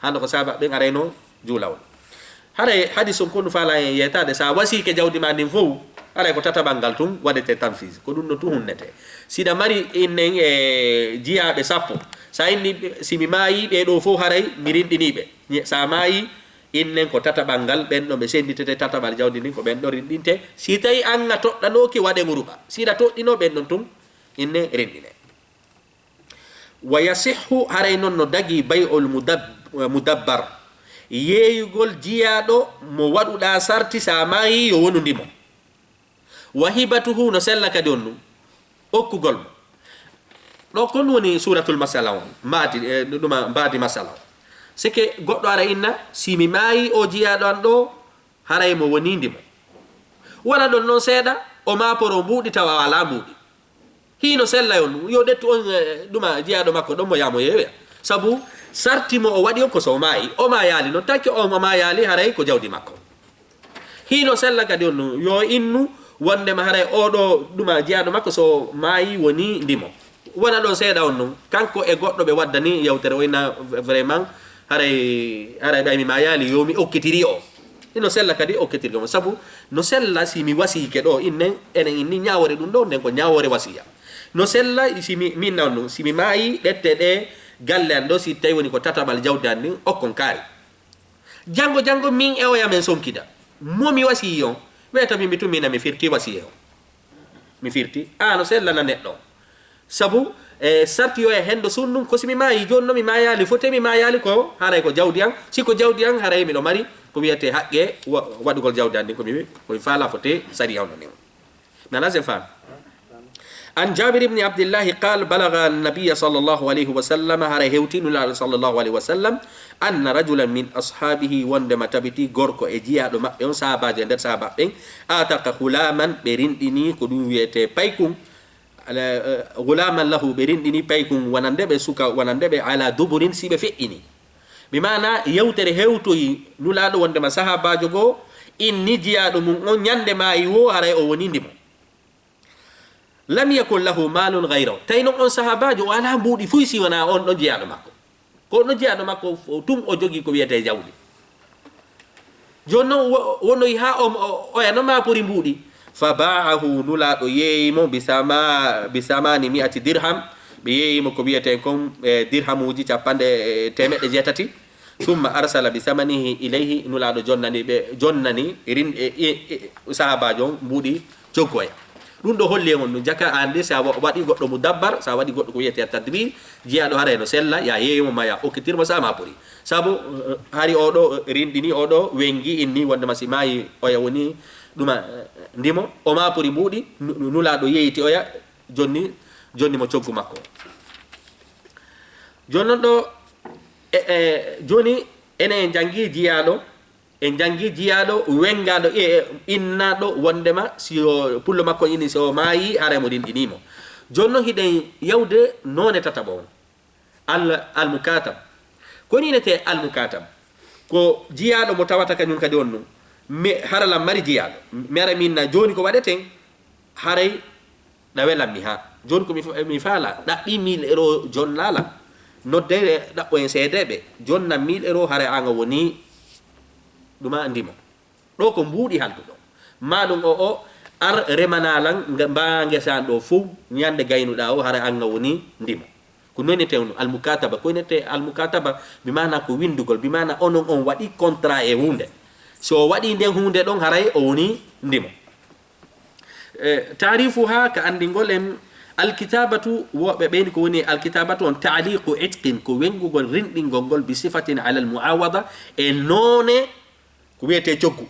Hannde ko saaba ɓen arayno juula o ɗo. Haray hadis on konu faala en yeetaade, sa wasiike jawdi ma ndin fof, haray ko tataɓal ngal tun waɗete tanfis. Ko ɗum ɗo tun hunnete. Siɗa mari innen e jiyaaɓe sappo, sa inni ɓe, si mi maayi ɓee ɗo fof haray mi rinɗinii ɓe. Ñe-, sa maayi, innen ko tataɓal ngal, ɓen ɗon ɓe sennditete tataɓal jawdi ndin, ko ɓen ɗon rinɗinte. Si tawi an a toɗɗanooki, waɗe uruɓa. Si hiɗa toɗɗinoo, ɓen ɗon tun, innen rinɗine. Wa yasihhu, haray non no dagii bay'ul mudab-, mudabbar. Yeeyugol jiyaaɗo mo waɗuɗaa sarti sa maayi yo wonu ndimo. Wa hibatuhu, no sella kadi on ɗum, okkugol mo. Ɗo kon woni suratul masala on, mbaadi, e, ɗuma mbaadi masala on. Sike goɗɗo ara inna, si mi maayi o jiyaaɗo an ɗo, haray mo woni ndimo. Wona ɗon non seeɗa, o maaporo mbuuɗi tawa o alaa mbuuɗi. Hino sella on ɗum, yo ƴettu on, e, ɗuma jiyaaɗo makko ɗon mo yaamo yeeyoya. Sabu sarti mo o waɗi on ko so o maayi, o maayaali non, tanke on o maayaali, haray ko jawdi makko. Hino sella kadi on ɗum, yo innu wondema haray oɗo ɗuma jiyaaɗo makko so maayi woni ndimo. Wona ɗon seeɗa on ɗum, kanko e goɗɗo ɓe waddani yewtere o inna vraiment haray, haray ɓay mi maayaali, yo mi okkitiri o. Hino sella kadi okkitirgol mo, sabu no sella si mi wasiike ɗo, innen, enen inni ñaawoore ɗum ɗo, nden ko ñaawoore wasiya. No sella si mi, min na on ɗum, si mi maayi, ƴette ɗe galle an ɗo, si tawi woni ko tataɓal jawdi an ndin, okkon kaari. Janngo, janngo, min e oya men sonkida. Mo mi wasiyii on, wiyata min mi tun, mina mi firti wasiyee on. Mi firti. A no sellana neɗɗo on. Sabu, e, sarti yo e hendo sunnum, ko si mi maayi, jooni no mi maayaali, fote mi maayaali ko, haray ko jawdi an. Si ko jawdi an, haray miɗo mari, ko wiyetee haqqe wa-, waɗugol jawdi an ndin, ko mi, ko mi faala fote sariya on ɗon. Mi alaa sen faami. An Jabir ibni Abdillahi qal, balagha an-nabiyya sallallahu alayhi wa sallam, haray hewti Nulaaɗo sallallahu alayhi wa sallam, anna rajulan min ashabihi, wondema tabiti gorko e jiyaaɗo maɓɓe on, sahabaajo e nder sahabaaɓe ɓen, ataqa ghulaman, ɓe rinɗini ko ɗum wiyetee paykun, ala, eh, ghulaman lahu, ɓe rinɗini paykun wonande ɓe suka, wonande ɓe ala duburin, si ɓe feƴƴini. Bi maana yewtere hewtoyi Nulaaɗo wondema sahabaajo goo inni jiyaaɗo mum on ñande maayi woo haray o woni ndimo. Lam yakun lahu malun ghayrahu. Tawi non on sahabaajo o alaa mbuuɗi fuy si wonaa on ɗon jiyaaɗo makko. Ko on ɗon jiyaaɗo makko o tun o jogii ko wiyetee jawdi. Jooni non wo-, wonoyi haa o, o, oya no maapori mbuuɗi. Fa ba'ahu, Nulaaɗo yeeyi mo bi sama-, bi samani mi'ati dirham. Ɓe yeeyi mo ko wiyetee kon, e, dirhamuuji capanɗe, e, teemeɗɗe jeetati. Summa arsala bi samanihi ilayhi, Nulaaɗo jonnani ɓe, jonnani rin-, e, e, e, sahabaajo on mbuuɗi coggu oya. Ɗum ɗo holli en on ɗum jaka an de, si a wa-, waɗi goɗɗo mudabbar, si a waɗi goɗɗo ko wiyetee tadbir, jiyaaɗo haray no sella, ya yeeyi mo ma ya okkitir mo sa maapori. Sabu, eh, hari oɗo, eh, rinɗini, oɗo wengi inni wondema si maayi oya woni ɗuma, eh, ndimo, o maapori mbuuɗi, nu-, nu-, Nulaaɗo yeeyti oya, jonni, jonni mo coggu makko. Jooni non ɗo, e, e, jooni enen en janngi jiyaaɗo, en janngi jiyaaɗo wengaaɗo, e, e, innaaɗo wondema si o, pullo makko ini, si o maayi, haray mo rinɗinii mo. Jooni non hiɗen yawde noone tataɓo on. Al, al mukatab. Ko ni inetee al mukatab? Ko jiyaaɗo mo tawata kañum kadi on ɗum. Mi hara lan mari jiyaaɗo. Mi ara min na jooni ko waɗeten? Haray ɗa welan mi haa. Jooni ko mi fa-, mi faala, ɗaɓɓi mille euro jonnaa lan. Nodde ɗaɓɓo en seedeeɓe. Jonna mille euro haray an a woni ɗuma ndimo. Ɗo ko mbuuɗi halduɗo. Maa ɗum o, o, ar remanaa lan nga-, mbaa ngesa an ɗoo fow, ñande gaynuɗaa o, hara an nga woni ndimo. Ko noon innetee on almukataba, ko innetee almukataba, bi maana ko winndugol, bi maana onon on waɗi contrat e huunde. So o waɗii nden huunde ɗon, haray o woni ndimo. E, taarifuha ka anndingol en, alkitabatu, woɓɓe ɓeyni ko woni alkitabatu on, taaliqu itqin, ko wenngugol rinɗingol ngol, bi sifatin ala almuawada, e noone ko wiyetee coggu.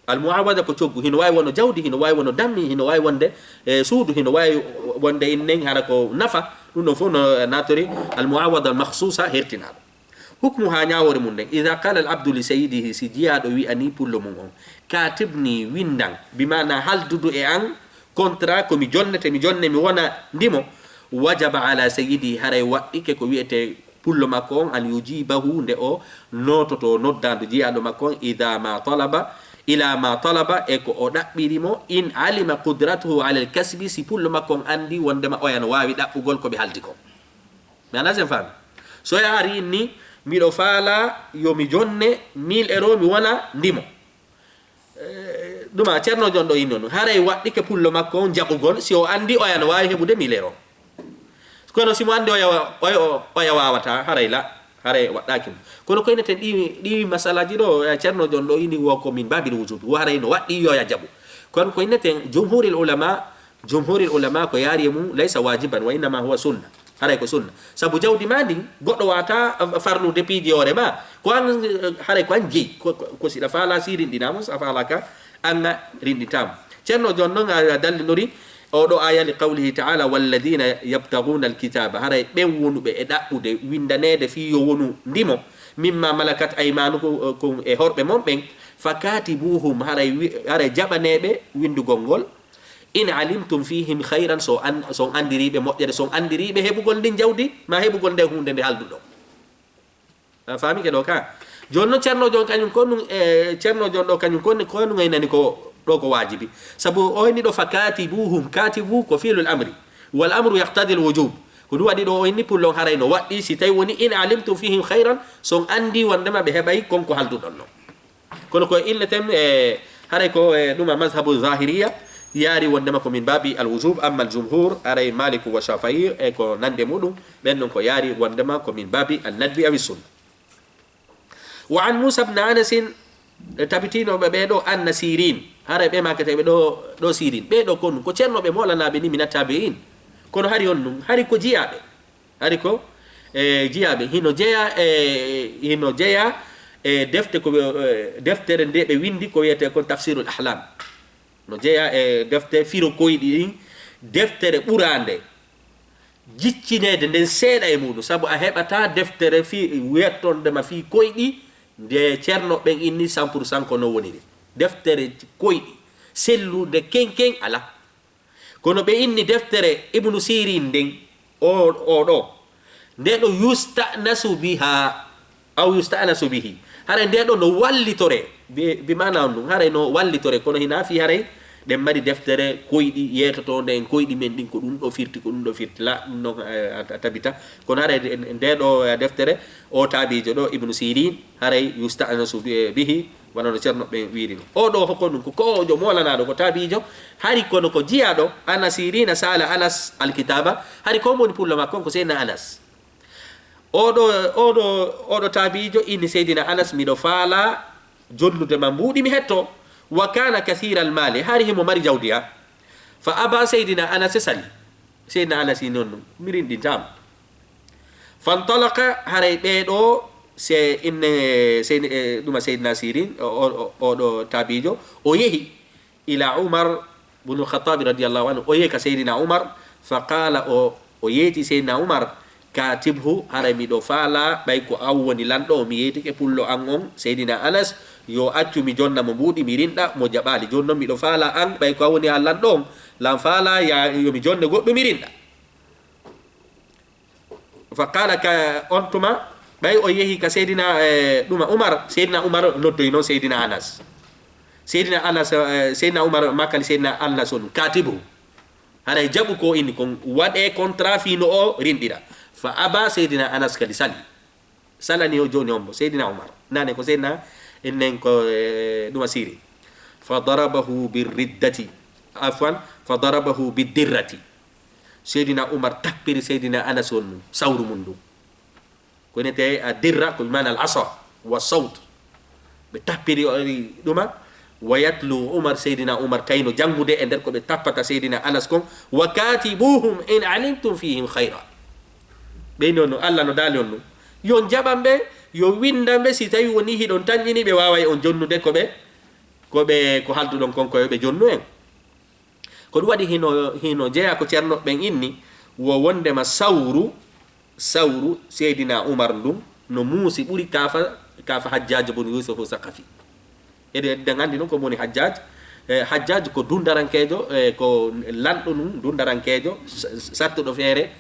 Almuawada ko coggu, hino waawi wono jawdi, hino waawi wono dammi, hino waawi wonde, e, suudu, hino waawi wonde innen hara ko nafa, ɗum ɗon fof no natori almuawada almakhsusa hertinaaɗo. Hukmu haa ñaawoore mum nden, ida qala al abdu li sayyidihi, si jiyaaɗo wi'anii pullo mum on, katibni, winndan, bi maana haldudu e an, contrat ko mi jonnete, mi jonne, mi wona ndimo, wajaba ala sayyidihi, haray waɗɗike ko wiyetee pullo makko on, an yujibahu, nde o noototo noddaandu jiyaaɗo makko on, ida ma talaba, ila ma talaba, e ko o ɗaɓɓiri mo, in alima qudratuhu ala al kasbi, si pullo makko on anndi wonndema oya no waawi ɗaɓɓugol ko ɓe haldi ko. Mi anndaa si en faami. So o ari inni, miɗo faalaa yo mi jonne mille euro, mi wona ndimo. Eh, ɗuma, Ceerno Jon ɗo inni on, haray waɗɗike pullo makko on jaɓugol, si o anndi oya no waawi heɓude mille euro. Kono si mo anndi oya, oya, oya waawataa, haray la, haray waɗɗaaki mo. Kono ko inneten ɗi, ɗi masalaaji ɗo, eh, Ceerno Jon ɗo inni wo ko min baabil wujubi, wo haray no waɗɗi yo ya jaɓu. Kono ko inneten jumhuril ulama, jumhuril ulama ko yaari e mum, laysa wajiban, wa innama huwa sunna. Haray ko sunna. Sabu jawdi ma ndin, goɗɗo waata farlude piiji hoore ma. Ko an, eh, haray ko an jeyi. Ko, ko, ko si ɗa faala si rinɗinaa mo, si a faalaaka, an a rinɗintaa mo. Ceerno Jon non a, a dallinori, oɗo aya li qawlihi ta'ala, "Walladhina yabtaghuna alkitaba." Haray ɓen wonuɓe e ɗaɓɓude, winndaneede fii yo wonu ndimo. "Mimma malakat aymanukum," ko e horɓe mon ɓen. "Fakatibuhum," haray wi-, haray jaɓaneeɓe winndugol ngol. "In alimtum fihim khayran," so an-, so on anndiriiɓe moƴƴere, so on anndiriiɓe heɓugol ndin jawdi, ma heɓugol nden huunde nde halduɗon. A faami ke ɗo ka? Jooni non Ceerno Jon kañum ko ɗum, e, Ceerno Jon ɗo kañum ko, ko ɗum aynani ko ɗo ko waajibi. Sabu o inni ɗo, "Fakatibuhum," katibu ko fi'lul amri. Wal amru yaqtadil wujub. Ko ɗum waɗi ɗo o inni pullo on haray no waɗɗi si tawi woni, "In alimtum fihim khayran," so on anndi wonndema ɓe heɓay kon ko halduɗon non. Kono ko inneten, e, haray ko, e, ɗum a mazhabu zahiriya yaari wonndema ko min baabi al wujub, amma al jumhur, haray Maliku wa Shafi'i, e ko nandi e muɗum, ɓen non ko yaari wonndema ko min baabi an nadbi awi sunna. Wa an Musa ibn Anasin, e, tabitinoɓe ɓe ɗo, anna Sirin, haray ɓe maketeɓe ɗo, ɗo Sirin, ɓe ɗo ko ɗum, ko ceernoɓe molanaaɓe ni mina tabi'in, kono hari on ɗum, hari ko jiyaaɓe. Hari ko, e, jiyaaɓe. Hino jeya, e, hino jeya, e, defte ko, e, deftere nde ɓe winndi ko wiyetee kon Tafsirul Ahlam. No jeya e defte firo koyɗi ɗin, deftere ɓuraande jiccineede nden seeɗa e muɗum, sabu a heɓataa deftere fii, wiyettonde ma fii koyɗi, nde ceerno ɓen inni cent pour cent ko non woniri. Deftere koyɗi, sellunde kenken alaa. Kono ɓe inni deftere Ibnu Sirin nden, o, o ɗo, nde ɗo yusta'nasu biha, aw yusta'nasu bihi. Haray nde ɗo no wallitore, bi, bi maana on ɗum, haray no wallitore, kono hinaa fii haray ɗen mari deftere koyɗi yeetotoonde en koyɗi men ɗin, ko ɗum ɗo firti, ko ɗum ɗo firti, la, ɗum ɗon, eh, a, a tabita. Kono haray nde, nde ɗo, eh, deftere, o taabiijo ɗo, Ibnu Sirin, haray yusta'nasu bi, bihi, wano no ceerno ɓen wiiri non. O ɗo hoko ɗum ko ko'ojo molanaaɗo, ko taabiijo. Hari kono ko jiyaaɗo, anna Sirina sa'ala Anas alkitaba. Hari ko woni pullo makko on ko Seydina Anas. O ɗo, o ɗo, o ɗo taabiijo inni Seydina Anas, "Miɗo faalaa jonnude ma mbuuɗi mi hetto." Wa kana kathiral mali, hari himo mari jawdi ha. Fa aba, Seydina Anas e sali. Seydina Anas yi non ɗum, mi rinɗintaama. Fantalaqa, haray ɓee ɗoo, se inne, se, e, ɗuma Seydina Sirin, o, o, o, o ɗo taabiijo, o yehi ila Umar bunu Khattabi radiyallahu anhu, o yehi ka Seydina Umar, fa qala, o, o yeeti Seydina Umar, "Katibhu, haray miɗo faalaa, ɓay ko an woni lanɗo, mi yeetike pullo an on, Seydina Anas, yo accu mi jonna mo mbuuɗi, mi rinɗa, mo jaɓaali. Jooni non miɗo faalaa an, ɓay ko an woni an lanɗo on, lan faalaa ya, yo mi jonne goɗɗo, mi rinɗa." Fa qala ka on tuma, ɓay o yehi ka Seydina, eh, ɗuma Umar, Seydina Umar noddoyi non Seydina Anas. Seydina Anas, eh, Seydina Umar maakani Seydina Anas on, "Katibu. Haray jaɓu ko inni kon, waɗee contrat fii no o rinɗira." Fa aba, Seydina Anas kadi sali. Salani o jooni on mo, Seydina Umar. Nane ko Seydina, ennen ko, eh, ɗuma Siri. Fa darabahu birriddati. Afwan, fa darabahu bi dirrati. Seydina Umar tappiri Seydina Anas on ɗum, sawru mum ɗum. Ko inete a dirra, ko bi maana al asa, wa sawt. Ɓe tappiri o ɗuma, wa yatlu Umar, Seydina Umar kayno janngude e nder ko ɓe tappata Seydina Anas kon, wa katibuhum in alimtum fihim khayra. Ɓe noon no, Allah no daali on ɗum. Yo on jaɓan ɓe, yo winndan ɓe, si tawi woni hiɗon tanƴini ɓe, waaway on jonnude ko ɓe, ko ɓe, ko halduɗon kon ko yo ɓe jonnu en. Ko ɗum waɗi hino, hino jeyaa ko ceerno ɓen inni, wo wondema sawru, sawru Seydina Umar ndun no muusi ɓuri kaafa, kaafa Hajjaj bun Yusufu Saqafi. Eɗen, eɗen anndi ɗum ko woni Hajjaj. E, Hajjaj ko dundarankeejo, e, ko lanɗo nun dundarankeejo, sa-, sattuɗo feere,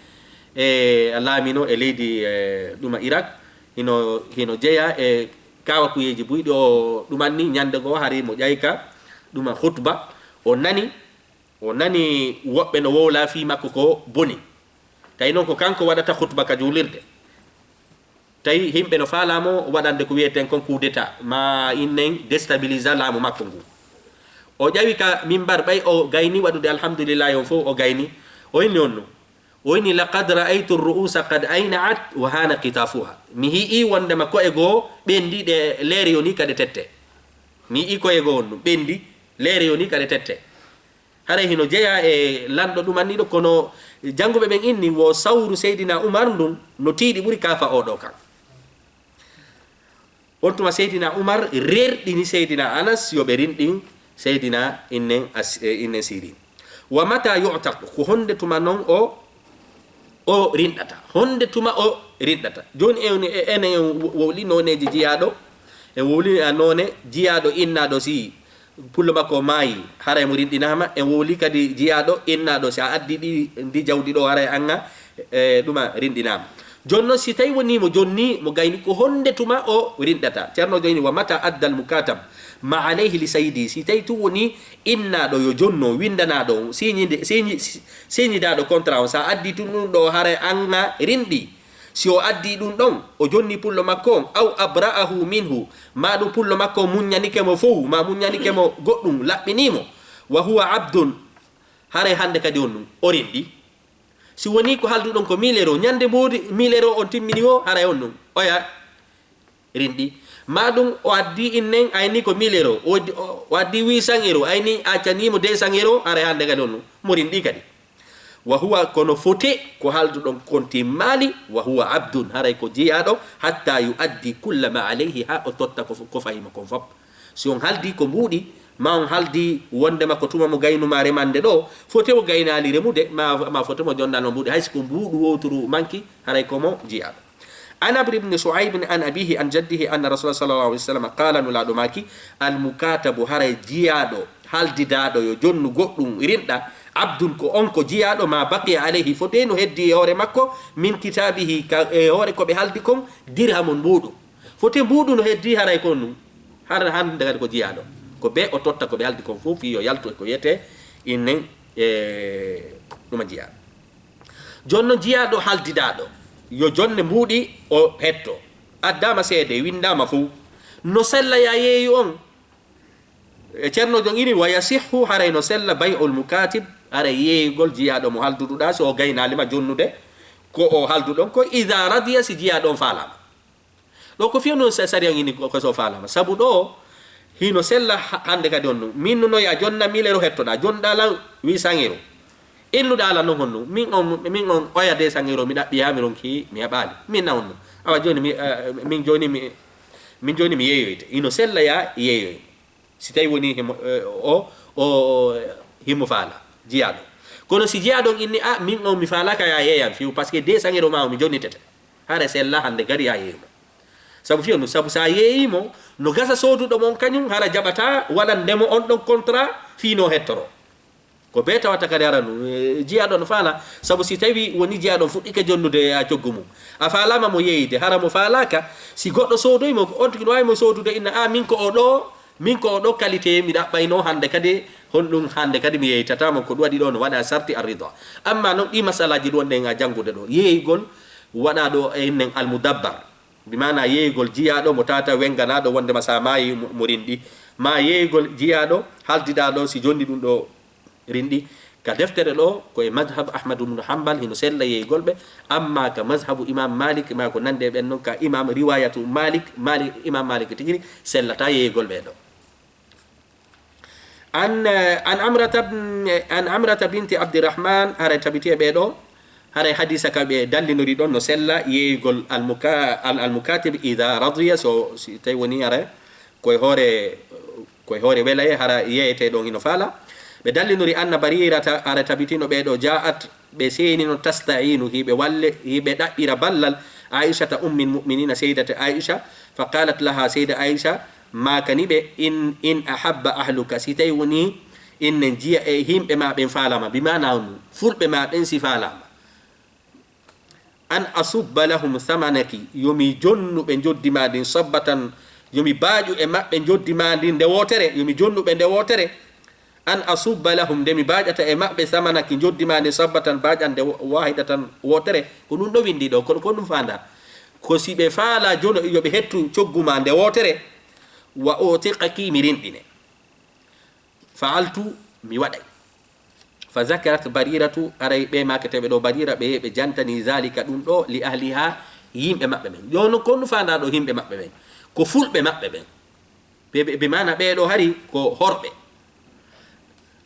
e, laamino e leydi, e, ɗuma Irak. Hino, hino jeyaa e kaawakuyeeji buyɗi o ɗumanni. Ñande goo hari mo ƴayka ɗuma khutba, o nani, o nani woɓɓe no wowla fii makko ko boni. Tawi noon ko kanko waɗata khutba ka juulirde. Tawi himɓe no faalaa mo waɗande ko wiyeten kon coup d'état, ma innen déstabilisa laamu makko ngu. O ƴawi ka mimbar ɓay o gayni waɗude alhamdulillahi on fof o gayni. O inni on no. O inni, "Laqad ra'aytu ru'usa qad ayna'at wa hana qitafuha." Mi hi'i wondema ko'e goo ɓendi ɗe leere yoni kade tette. Mi hi'i ko'e goo on ɗum ɓendi leere yoni kade tette. Haray hino jeyaa e lanɗo ɗumanniiɗo, kono jannguɓe ɓen inni wo sawru Seydina Umar ndun no tiiɗi ɓuri kaafa oo ɗoo kan. On tuma Seydina Umar rerɗini Seydina Anas yo ɓe rinɗin Seydina innen As-, e, innen Sirin. Wa mata yu'taq, ko honde tuma non o, o rinɗata? Honde tuma o rinɗata? Jooni en, e, enen en wo-, wowli nooneeji jiyaaɗo, en wowli a noone jiyaaɗo innaaɗo si pullo makko maayi, haray mo rinɗinaama. En wowli kadi jiyaaɗo innaaɗo, si a addi ɗi, ndi jawdi ɗo, haray anga, e, ɗuma rinɗinaama. Jooni non, si tawi woni mo jonni, mo gayni, ko honde tuma o rinɗata? Ceerno jooni, "Wa mata adda al mukatab ma alayhi li sayyidi." Si tawi tun woni innaaɗo yo jonno, winndanaaɗo on, siñide-, siñi-, si-, siñidaaɗo contrat on, si a addi tun ɗum ɗo, haray anga rinɗi. Si o addi ɗum ɗon, o jonni pullo makko on, aw abra'ahu minhu, ma ɗum pullo makko on muññanike mo fow, ma muññanike mo goɗɗum, laɓɓinii mo, wa huwa abdun, haray hande kadi on ɗum, o rinɗi. Si woni ko halduɗon ko mille euro, ñande mboodi mille euro on timmini o, haray on ɗum, oya rinɗi. Ma ɗum o addi innen, ayni ko mille euro, o, o, o addi huit cents euro, ayni accanii mo deux cents euro, haray hande kadi on ɗum, mo rinɗi kadi. Wa huwa, kono fote ko halduɗon kon timmaali, wa huwa abdun, haray ko jeyaaɗo, hatta yu'addi kulla ma alayhi, haa o totta ko, ko fayimo kon fop. Si on haldi ko mbuuɗi, ma on haldi wondema ko tuma mo gaynuma remande ɗo, fote mo gaynaali remude, ma, ma fote mo jonnano mbuuɗi, hay si ko mbuuɗu wowturu manki, haray ko mo jeyaaɗo. An Amr ibn Shu'ayb an abihi an jaddihi anna Rasulullah sallallahu alaihi wasallam qala, Nulaaɗo maaki, "Al mukatabu, haray jiyaaɗo, haldidaaɗo yo jonnu goɗɗum rinɗa, abdun, ko on ko jiyaaɗo, ma baqiya alayhi, fotee no heddi e hoore makko, min kitabihi, ka, e hoore ko ɓe haldi kon, dirhamun, mbuuɗu. Fotee mbuuɗu no heddi, haray ko on ɗum. Hara hannde kadi ko jiyaaɗo. Ko be o totta ko ɓe haldi kon fof, fii yo yaltu e ko wiyetee innen e ɗuma jiyaaɗo." Jooni non jiyaaɗo haldidaaɗo, yo jonne mbuuɗi o hetto. Addaama seede, winndaama fof. No sella ya yeeyu on. E Ceerno Jon ini, "Wa yasihhu, haray no sella, bay'ul mukatib, haray yeeyugol jiyaaɗo mo halduduɗaa, so o gaynaali ma jonnude ko o halduɗon ko, idha radiya, si jiyaaɗo on faalaama." Ɗo ko fewndo sa-, sariya ngini ko, ko so faalaama. Sabu ɗo, hino sella ha-, hannde kadi on ɗum. Min no ya jonna mille euro hettoɗaa, jonɗaa lan huit cents euro. Innuɗaa lan non honno. Min on, min on oya deux cents euro, mi ɗaɓɓi haa mi ronki, mi heɓaali. Min na on ɗum. Awa jooni mi, eh, min jooni mi, min jooni mi yeeyoyte. Hino sella ya yeeyoy. Si tawi woni himo, eh, o, o, o, himo faala, jiyaaɗo. Kono si jiyaaɗo on inni, "Ah, min on mi faalaaka ya yeeyam fiw, parce que deux cents euro ma o mi jonnitete." Hara sella hannde gari ya yeeyo. Sabu fii on ɗum, sabu so a yeeyii mo, no gasa sooduɗo mo on kañum, hara jaɓataa waɗande mo on ɗon contrat fii no hettoro. Ko bee tawata kadi hara ɗum, eh, jiyaaɗo no faala, sabu si tawi woni jiyaaɗo on fuɗɗike jonnude a coggu mum, a faalaama mo yeeyde, hara mo faalaaka, si goɗɗo soodoyi mo, on tigi no waawi mo soodude inna, "Ah, min ko o ɗo, min ko o ɗo qualité mi ɗaɓɓayno, hannde kadi honɗum, hannde kadi mi yeeytataa mo." Ko ɗum waɗi ɗo no waɗa sarti arrida. Amma non ɗi masalaaji ɗum wonɗen a janngude ɗo, yeeyugol waɗa ɗo e innen almudabbar. Bi maana yeeyugol jiyaaɗo mo tata wenganaaɗo wondema sa maayi mo, mo rinɗi. Ma yeeyugol jiyaaɗo haldidaaɗo si jonni ɗum ɗo Rinɗi ka deftere ɗo, ko e mazhab Ahmad ibn Hanbal, hino sella yeeygol ɓe, amma ka mazhabu Imam Malik, ma ko nande ɓen non, ka Imam riwayatu Malik, Malik, Imam Malik tigi sellataa yeeygol ɓe ɗo. An, eh, an Amrata bn-, an Amrata binti Abdirrahman, haray tabiti e ɓe ɗo, haray hadisa ka ɓe dallinori ɗon no sella yeeygol al-muka-, al-, al-mukatib idha radiya, so, si tawi woni haray, koye hoore, koye hoore welaye, hara yeeyete ɗon hino faala. Ɓe dallinori anna Barirata, hara tabitino ɓe ɗo, ja'at, ɓe seenino, tasta'inu, hiɓe walle, hiɓe ɗaɓɓira ballal Aishata ummil mu'minina, seydata Aisha, fa qalat laha, seyda Aisha maakani ɓe, in, in ahabba ahluka, si tawi woni in nen jiya e himɓe ma ɓen faalama, bi maana on, fulɓe ma ɓen si faalama. An asubba lahum samanaki, yo mi jonnu ɓe njoddi ma ndin, sabbatan, yo mi baaƴu e maɓɓe njoddi ma ndin nde wootere, yo mi jonnu ɓe nde wootere. An asubba lahum, nde mi baaƴata e maɓɓe, samanaki, njoddi ma ndin, sabbatan, baaƴan nde wo-, wahidatan, wootere. Ko ɗum ɗo winndi ɗo, kono ko ɗum faanda. Ko si ɓe faala jono, yo ɓe hettu coggu ma nde wootere. Wa utiqaki, mi rinɗine. Fa'altu, mi waɗay. Fa zakarat Bariratu, haray ɓe maaketeeɓe ɗo Barira, ɓe, ɓe jantani zalika ɗum ɗo li ahliha, yimɓe maɓɓe ɓen. Jooni non, ko ɗum faandaa ɗo yimɓe maɓɓe ɓen? Ko fulɓe maɓɓe ɓen. Ɓe, ɓe, ɓe maana ɓee ɗo hari ko horɓe.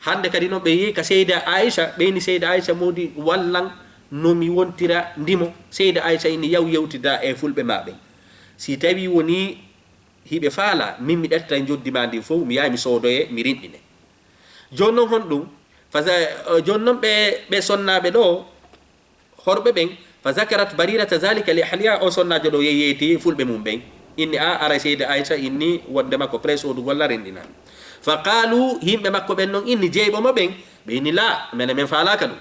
Hannde kadi non ɓe yehi ka Seyda Aisha, ɓe inni Seyda Aisha, moodi wallan no mi wontira ndimo. Seyda Aisha inni yaw yewtida e fulɓe ma ɓen. Si tawi woni hiɓe faala, min mi ɗattitay njoddi ma ndin fow, mi yahay mi soodoye, mi rinɗine. Jooni non honɗum? Fa za-, eh, jooni non ɓe, ɓe sonnaaɓe ɗo, horɓe ɓen, fa zakarat Barirata zalika li ahliha, on sonnaajo ɗo yeyeyti fulɓe mum ɓen. Inni a, aray Seyda Aisha inni wonde makko prêt soodugol la rinɗinan. Fa qalu, yimɓe makko ɓen non inni jeyɓe mo ɓen, ɓe inni la, menen men faalaaka ɗum.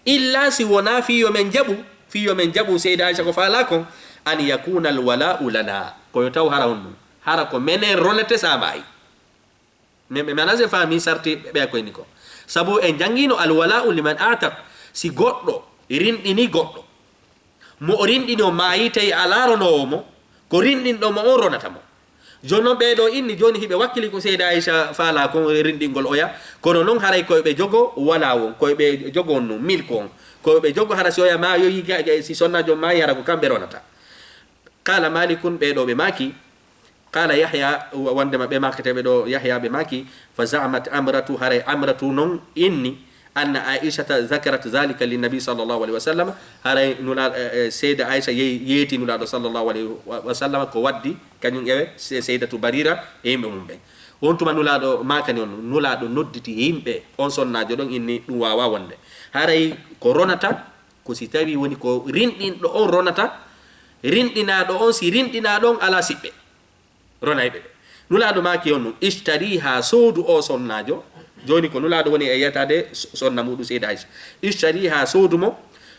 Illa si wonaa fii yo men jaɓu, fii yo men jaɓu Seyda Aisha ko faalaa kon, an yakuna al wala'u lana. Ko yo taw hara honɗum? Hara ko menen ronete sa maayi. Men ɓe mana se faami sarti ɓe koyni ko. Sabu en janngiino al wala'u liman ataq, si goɗɗo rinɗini goɗɗo, mo o rinɗini o maayi, tawi alaa ronoowo mo, ko rinɗinɗo mo on ronata mo. Jooni non ɓee ɗo inni, jooni hiɓe wakkili ko Seyda Aisha faalaa kon rinɗingol oya, kono non haray ko ɓe jogo walaa won, ko ɓe jogo on non milku on, ko ɓe jogo hara si oya maayoyi ga, ga, si sonnaajo on maayi hara ko kamɓe ronata. Qala Malikun, ɓee ɗo ɓe maaki, qala Yahya, wa-, wondema ɓe maaketeeɓe ɗo Yahya ɓe maaki, fa za'amat Amratu, haray Amratu non inni, anna Aishata zakarat zalika linnabi sallallahu alaihi wasallam, haray Nula-, eh, eh, Seyda Aisha ye-, yeeti Nulaaɗo sallallahu alaihi wa-, wasallam ko waddi kañum e se-, Seydatu Barira e yimɓe mum ɓen. On tuma Nulaaɗo maakani on, Nulaaɗo nodditi yimɓe on sonnaajo ɗon inni ɗum waawaa wonde. Haray ko ronata, ko si tawi woni ko rinɗinɗo on ronata, rinɗinaaɗo on, si rinɗinaaɗo on alaa siɓɓe. Ronayɓe ɓe. Nulaaɗo maaki on ɗum, ishtariha, soodu o sonnaajo. Jooni ko Nulaaɗo woni e yetaade so-, sonna muuɗum Seyda Aisha. Ishtariha, soodu mo,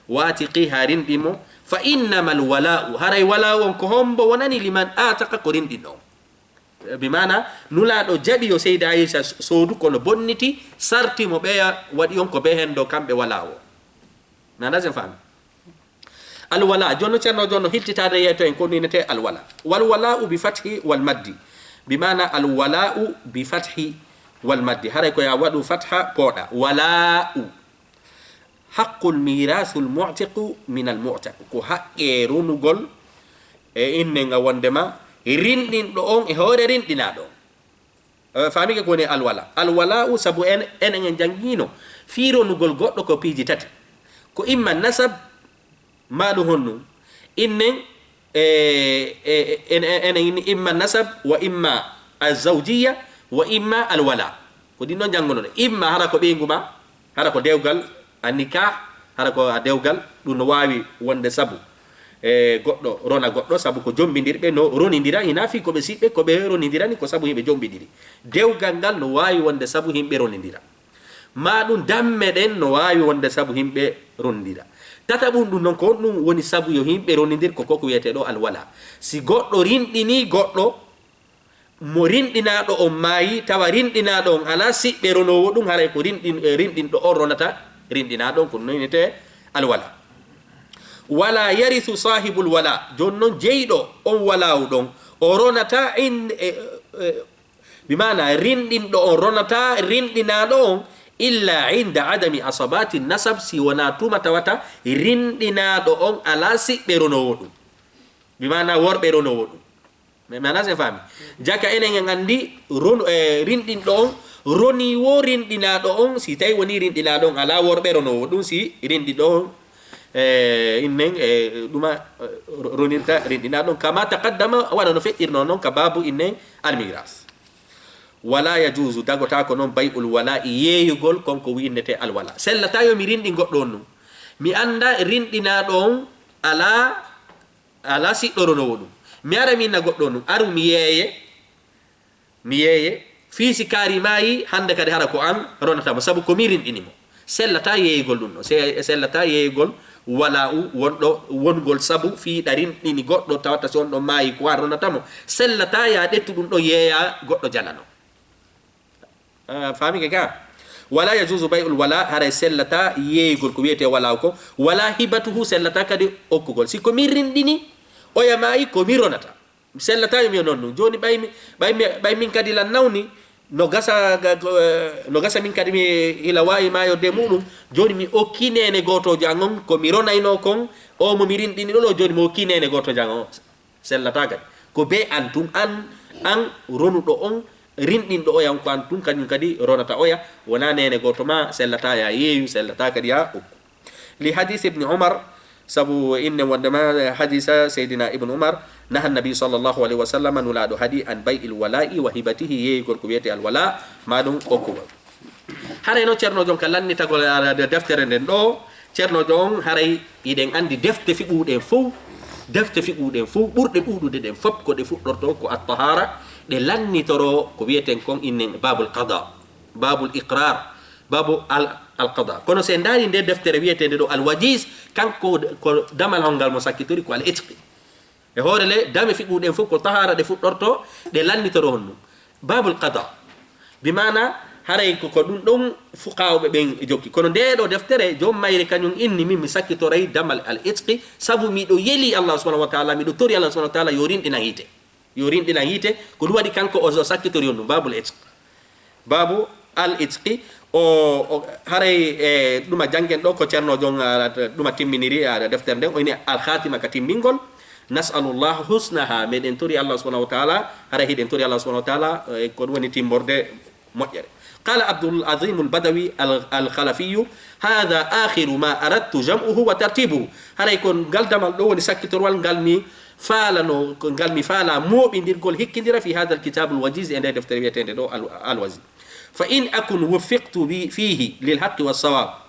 wa atiqiha, rinɗin mo. Fa innamal wala'u, haray wala'u on ko hombo wonani? Liman ataqa, ko rinɗinɗo on. Bi maana, Nulaaɗo jaɓi yo Seyda Aisha soodu, kono bonniti, sarti mo ɓeya waɗi on ko be hendo kamɓe wala'u o. Na ndasen faami? Alwala, jooni non Ceerno, jooni non hiltitaade yeeto en ko ɗum innetee alwala. Wal wala'u bi fathi wal maddi. Bi maana al wala'u bi fathi wal maddi. Haray ko ya waɗu fatha pooɗa. Wala'u. Haqqul mirathul mu'tiqu min al mu'taq. Ko haqqe ronugol e inne nga wondema rinɗinɗo on e hoore rinɗinaaɗo on. Eh, faamike ko woni alwala. Alwala'u, sabu en, enen en janngiino fii ronugol goɗɗo ko piiji tati. Ko imma nasab, maa ɗum honɗum? Innen, eh, eh, en, en, enen inni imma nasab, wa imma azawjiya, wa imma alwala. Ko ɗin ɗon janngonoɗen. Imma hara ko ɓeyngu ma, hara ko dewgal, a nikah, hara ko a dewgal, ɗum no waawi wonde sabu, e, goɗɗo rona goɗɗo, sabu ko jombindirɓe no ronindira, hinaa fii ko ɓe siɓɓe, ko ɓe ronindirani, ko sabu hiɓe jombindiri. Dewgal ngal no waawi wonde sabu himɓe ronindira. Maa ɗum damme ɗen no waawi wonde sabu himɓe ronindira. Tataɓum ɗum non, ko honɗum woni sabu yo himɓe ronindir? Ko ko wiyetee ɗo alwala. Si goɗɗo rinɗinii goɗɗo, mo rinɗinaaɗo on maayi, tawa rinɗinaaɗo on alaa siɓɓe ronoowo ɗum, haray ko rinɗin-, eh, rinɗinɗo on ronata rinɗinaaɗo on, ko ɗum innetee alwala. Wala yarisu sahibul wala, jooni non jeyɗo on walaawu ɗon, o ronata in-, eh, eh, bi maana rinɗinɗo on ronata rinɗinaaɗo on illa inda adami asabati nasab, si wonaa tuma tawata rinɗinaaɗo on alaa siɓɓe ronoowo ɗum. Bi maana worɓe ronoowo ɗum. Mi, mi alaa si en faami. Jaka enen en anndi ron-, e, rinɗinɗo on, ronii wo rinɗinaaɗo on, si tawi wonii rinɗinaaɗo on alaa worɓe ronoowo ɗum, si rinɗinɗo on, e, innen, e, ɗuma, e, ro-, ronirta rinɗinaaɗo on. Kama taqaddama, wano no feƴƴirnoo non ka baabu innen almiras. Wala yajuuzu, dagotaako non bay'ul walaa'i, yeeyugol kon ko winnetee alwala. Sellataa yo mi rinɗin goɗɗo on nun. Mi annda rinɗinaaɗo on alaa, alaa siɗɗo ronoowo ɗum. Mi ara mi inna goɗɗo on nun. Aru mi yeeye. Mi yeeye. Fii si kaari maayi, hannde kadi hara ko an ronata mo. Sabu ko mi rinɗini mo. Sellataa yeeyugol ɗum ɗon. Se-, sellataa yeeyugol wala'u wonɗo, wongol sabu fii ɗa rinɗini goɗɗo tawata si on ɗon maayi ko an ronata mo. Sellataa yaa ɗettu ɗum ɗon yeeya goɗɗo jalano. Ah, faamike ka? Wala yajuuzu bay'ul wala, haray sellataa yeeyugol ko wiyetee wala'u ko. Wala hibatuhu, sellataa kadi okkugol. Si ko min rinɗini, oya maayi ko mi ronata. Sellataa yo mi non ɗum. Jooni ɓay mi, ɓay mi, ɓay min kadi lan nawni, no gasa, ga-, ko, eh, no gasa min kadi mi hila waawi maayorde muɗum. Jooni mi okki neene gootoojo an on, ko mi ronaynoo kon, o mo mi rinɗini ɗo ɗo, jooni mi okki neene gootoojo an on. Sellataa kadi. Ko bee an tun, an, an ronuɗo on, rinɗinɗo oya on ko an tun, kañum kadi ronata oya, wonaa neene gooto ma, sellataa yaa yeeyu, sellataa kadi yaa okku. Li hadis Ibni Umar, sabu innen wondema hadisa Seydina Ibnu Umar, naha Nabi sallallahu alayhi wa sallam, Nulaaɗo haɗi, an bay'il wala'i wa hibatihi, yeeyugol ko wiyetee alwala, maa ɗum okkugol. Haray no Ceerno Jon ka lannitagol, ah, deftere nden ɗo, Ceerno Jon haray iɗen anndi defte fiɓuɗen fow, defte fiɓuɗen fow, ɓurɗe ɗuuɗude ɗen fop ko ɗe fuɗɗorto ko at-tahara, ɗe lannitoro ko wiyeten kon innen babul qada, babul iqrar, babu al, al qada. Kono si en ndaari nde deftere wiyeteende ɗo al wajiz, kanko ko damal hongal mo sakkitori ko al itqi. E hoore le, dame fiɓuɗen fof ko tahaara ɗe fuɗɗorto, ɗe lannitoro honɗum. Babul qada. Bi maana, haray ko, ko ɗum ɗon fuqaawɓe ɓen jokki. Kono ndee ɗoo deftere, joom mayre kañum inni, min mi sakkitoray damal al itqi, sabu miɗo yeli Allah subhanahu wa ta'ala, miɗo tori Allah subhanahu wa ta'ala yo rinɗina hiite. Yo rinɗina hiite, ko ɗum waɗi kanko o, o sakkitori honɗum, babul itq. Babu al itqi, o, o, haray, e, ɗuma janngen ɗo ko Ceerno Jon, a, ɗuma timminiri, a, deftere nden, o ini al khatima ka timmingol. Nas'alullah husnaha, meɗen tori Allah subhanahu wa ta'ala, haray hiɗen tori Allah subhanahu wa ta'ala, e, ko ɗum woni timmorde moƴƴere. Qala Abdul Azim al Badawi al, al Khalafiyu, hadha akhiru ma aradtu jam'uhu wa tartibuhu. Haray ko ngal damal ɗo woni sakkitorwal ngal mi faalano, ko ngal mi faala mooɓindirgol hikkindira fi hadha al kitab al wajiz, e nder deftere wiyeteende ɗo al, al wajiz. Fa in akun wuffiqtu bi, fihi lil haqqi was sawab.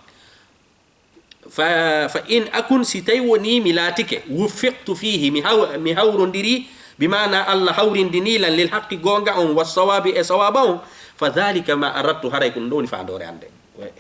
Fa, fa in akun, si tawi woni mi laatike, wuffiqtu fihi, mi haw-, mi hawrondiri, bi maana Allah hawrindini lan lil haqqi goonga on, was sawabi e sawaba on, fa dhalika ma aradtu, haray ko ɗum ɗo woni faandoore an nden.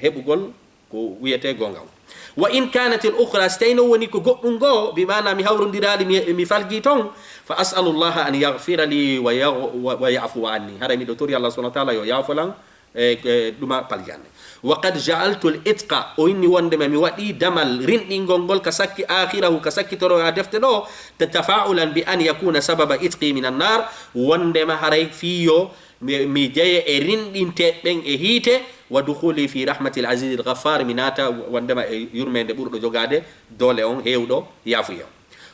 Heɓugol ko wiyetee goonga on. Wa in kanat al ukhra, si tawi no woni ko goɗɗum goo, bi maana mi hawrondiraali, mi, mi falgi ton, fa as'alullaha an yaghfira li wa yagh-, wa, wa ya'fuwa anni. Haray miɗo tori Allah subhanahu wa ta'ala yo yaafo lan, e, e, ɗuma paljande. Wa qad ja'altu al itqa, o inni wondema mi waɗi damal rinɗingol ngol ka sakki akhirahu, ka sakkitoro ha defte ɗo, ta-, tafa'ulan bi an yakuna sababa itqi min an nar, wondema haray fiyo mi, mi jeye e rinɗinteeɓe ɓen e hiite, wa dukhuli fi rahmatil azizil ghaffar, mi naata wondema e yurmeende ɓurɗo jogaade doole on heewɗo yaafuyee on.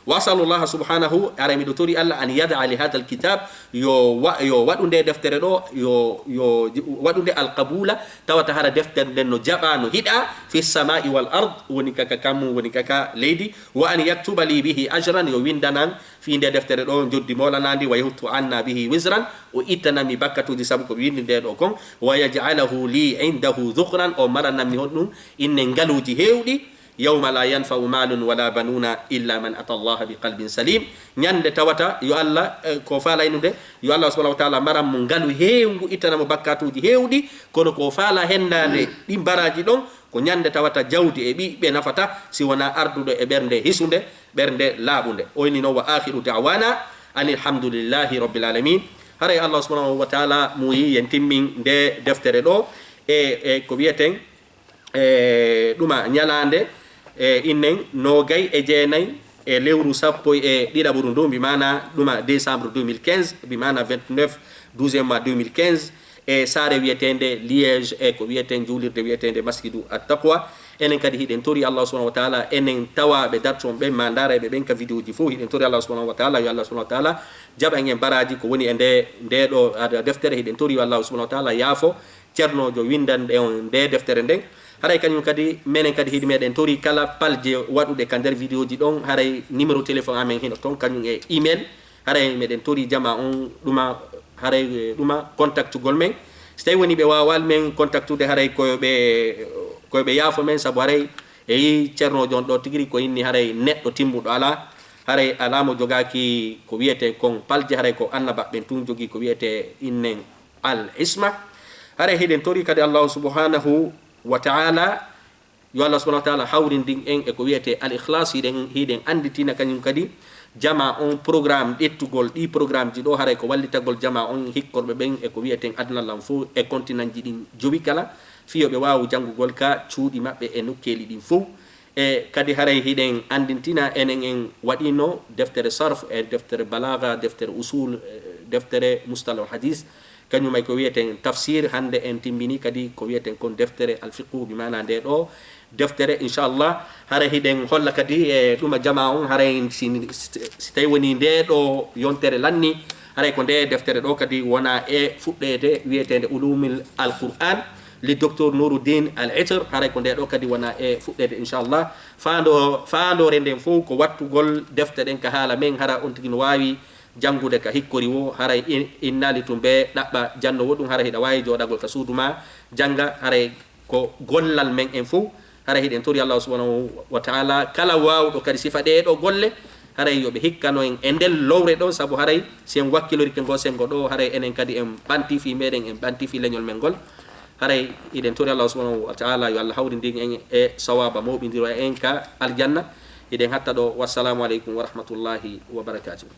Wa as'alullaha subhanahu, haray miɗo tori Allah, an yada'a li hadha al kitab, yo wa-, yo waɗu nde deftere ɗo, yo, yo j-, waɗu nde al qabula, tawata hara deftere nden no jaɓa, no hiɗa, fi sama'i wal ard, woni ka, ka kammu, woni ka, ka leydi, wa an yaktuba li bihi ajran, yo windanan fii nde deftere ɗo njoddi moolanaandi, wa yahutta anna bihi wizran, o ittananmi bakkatuuji sabu ko mi winndi nde ɗo kon, wa yaj'alahu li indahu dhukran, o marananmi honɗum, inne ngaluuji heewɗi, yawma la yanfa'u malun wala banuna illa man ata Allaha bi qalbin salim. Ñande tawata, yo Allah, eh, ko faalaynude, yo Allah subhanahu wa ta'ala maran mo ngalu heewngu, ittana mo bakkatuuji heewɗi, kono ko faala hendaade ɗin baraaji ɗon, ko ñande tawata jawdi e ɓiɓɓe nafata, si wonaa arduɗo e ɓernde hisunde, ɓernde laaɓunde. O inni noon, wa akhiru da'wana anil hamdulillahi rabbil alamin. Haray Allah subhanahu wa ta'ala muuyi yen timmin nde deftere ɗo, e, e ko wiyeten, e, ɗuma ñalaande, e, innen noogay e jeenay e lewru sappo e ɗiɗaɓuru ndu, mbi maana ɗuma décembre deux mille quinze, mbi maana vingt-neuf douzième mois deux mille quinze, e saare wiyeteende Liège, e ko wiyeten juulirde wiyeteende Masjidu Attaqwa. Enen kadi hiɗen tori Allah subhanahu wa taala, enen tawaaɓe darto on ɓen, ma ndaarayɓe ɓen ka vidéo ji fof, hiɗen tori Allah subhanahu wa taala, yo Allah subhanahu wa taala jaɓan en baraaji ko woni e nde, nde ɗo, ada, deftere. Hiɗen tori yo Allah subhanahu wa taala yaafo ceernoojo winndande on nde deftere nden. Haray kañum kadi, menen kadi hiɗi meɗen tori kala palje waɗuɗe ka nder vidéo ji ɗon, haray numéro téléphone amen hino ton, kañum e email. Haray meɗen tori jama on ɗuma, haray, eh, ɗuma contactugol men. Si tawi woni ɓe waawal men contactude, haray koyo ɓe, koyo ɓe yaafo men, sabu haray e yi ceernoojo on ɗo tigiri ko inni haray neɗɗo timmuɗo alaa. Haray alaa mo jogaaki ko wiyetee kon palje, haray ko annabaɓe ɓen tun jogii ko wiyetee innen al isma. Haray hiɗen tori kadi Allahu subhanahu wa ta'ala, yo Allah subhanahu wa ta'ala hawrindin en e ko wiyetee al ikhlas. Hiɗen, hiɗen annditina kañum kadi jama on programme ɗettugol ɗi programme ji ɗo, haray ko wallitagol jama on hikkorɓe ɓen e ko wiyeten aduna lan fof e continent ji ɗin jowi kala, fiyo ɓe waawu janngugol ka cuuɗi maɓɓe e nokkeeli ɗin fof. E kadi haray hiɗen anndintina enen en waɗino deftere sarf, e deftere balaga, deftere usul, e deftere mustalahul hadis, kañum ay ko wiyeten tafsir. Hannde en timmini kadi ko wiyeten kon deftere al fiqhu, bi maana nde ɗo deftere, inchallah. Haray hiɗen holla kadi e ɗuma jama on, haray si, si tawi woni nde ɗo yontere lanni, haray ko nde deftere ɗo kadi wona e fuɗɗeede wiyeteende Ulumil Al Qur'an li Docteur Nuruddin Al Itr, haray ko nde ɗo kadi wona e fuɗɗeede, inchallah. Faando, faandoore nden fof ko wattugol defte ɗen ka haala men, hara on tigi no waawi janngude ka hikkori wo, haray in-, innaali tun ɓe ɗaɓɓa janno wo ɗum, haray hiɗa waawi jooɗagol ka suudu ma jannga, haray ko gollal men en fof. Haray hiɗen tori Allah subhanahu wa ta'ala kala waawɗo kadi sifa ɗee ɗo golle, haray yo ɓe hikkano en e nden lowre ɗon, sabu haray si en wakkilorike ngo senngo ɗo, haray enen kadi en ɓanti fii meɗen, en ɓanti fii leñol men ngol. Haray hiɗen tori Allah subhanahu wa ta'ala yo Allah hawrindin en e sawaaba, mawɓindiro en ka aljanna. Hiɗen hatta ɗo. Wassalamu aleykum wa rahmatullahi wa barakatuh.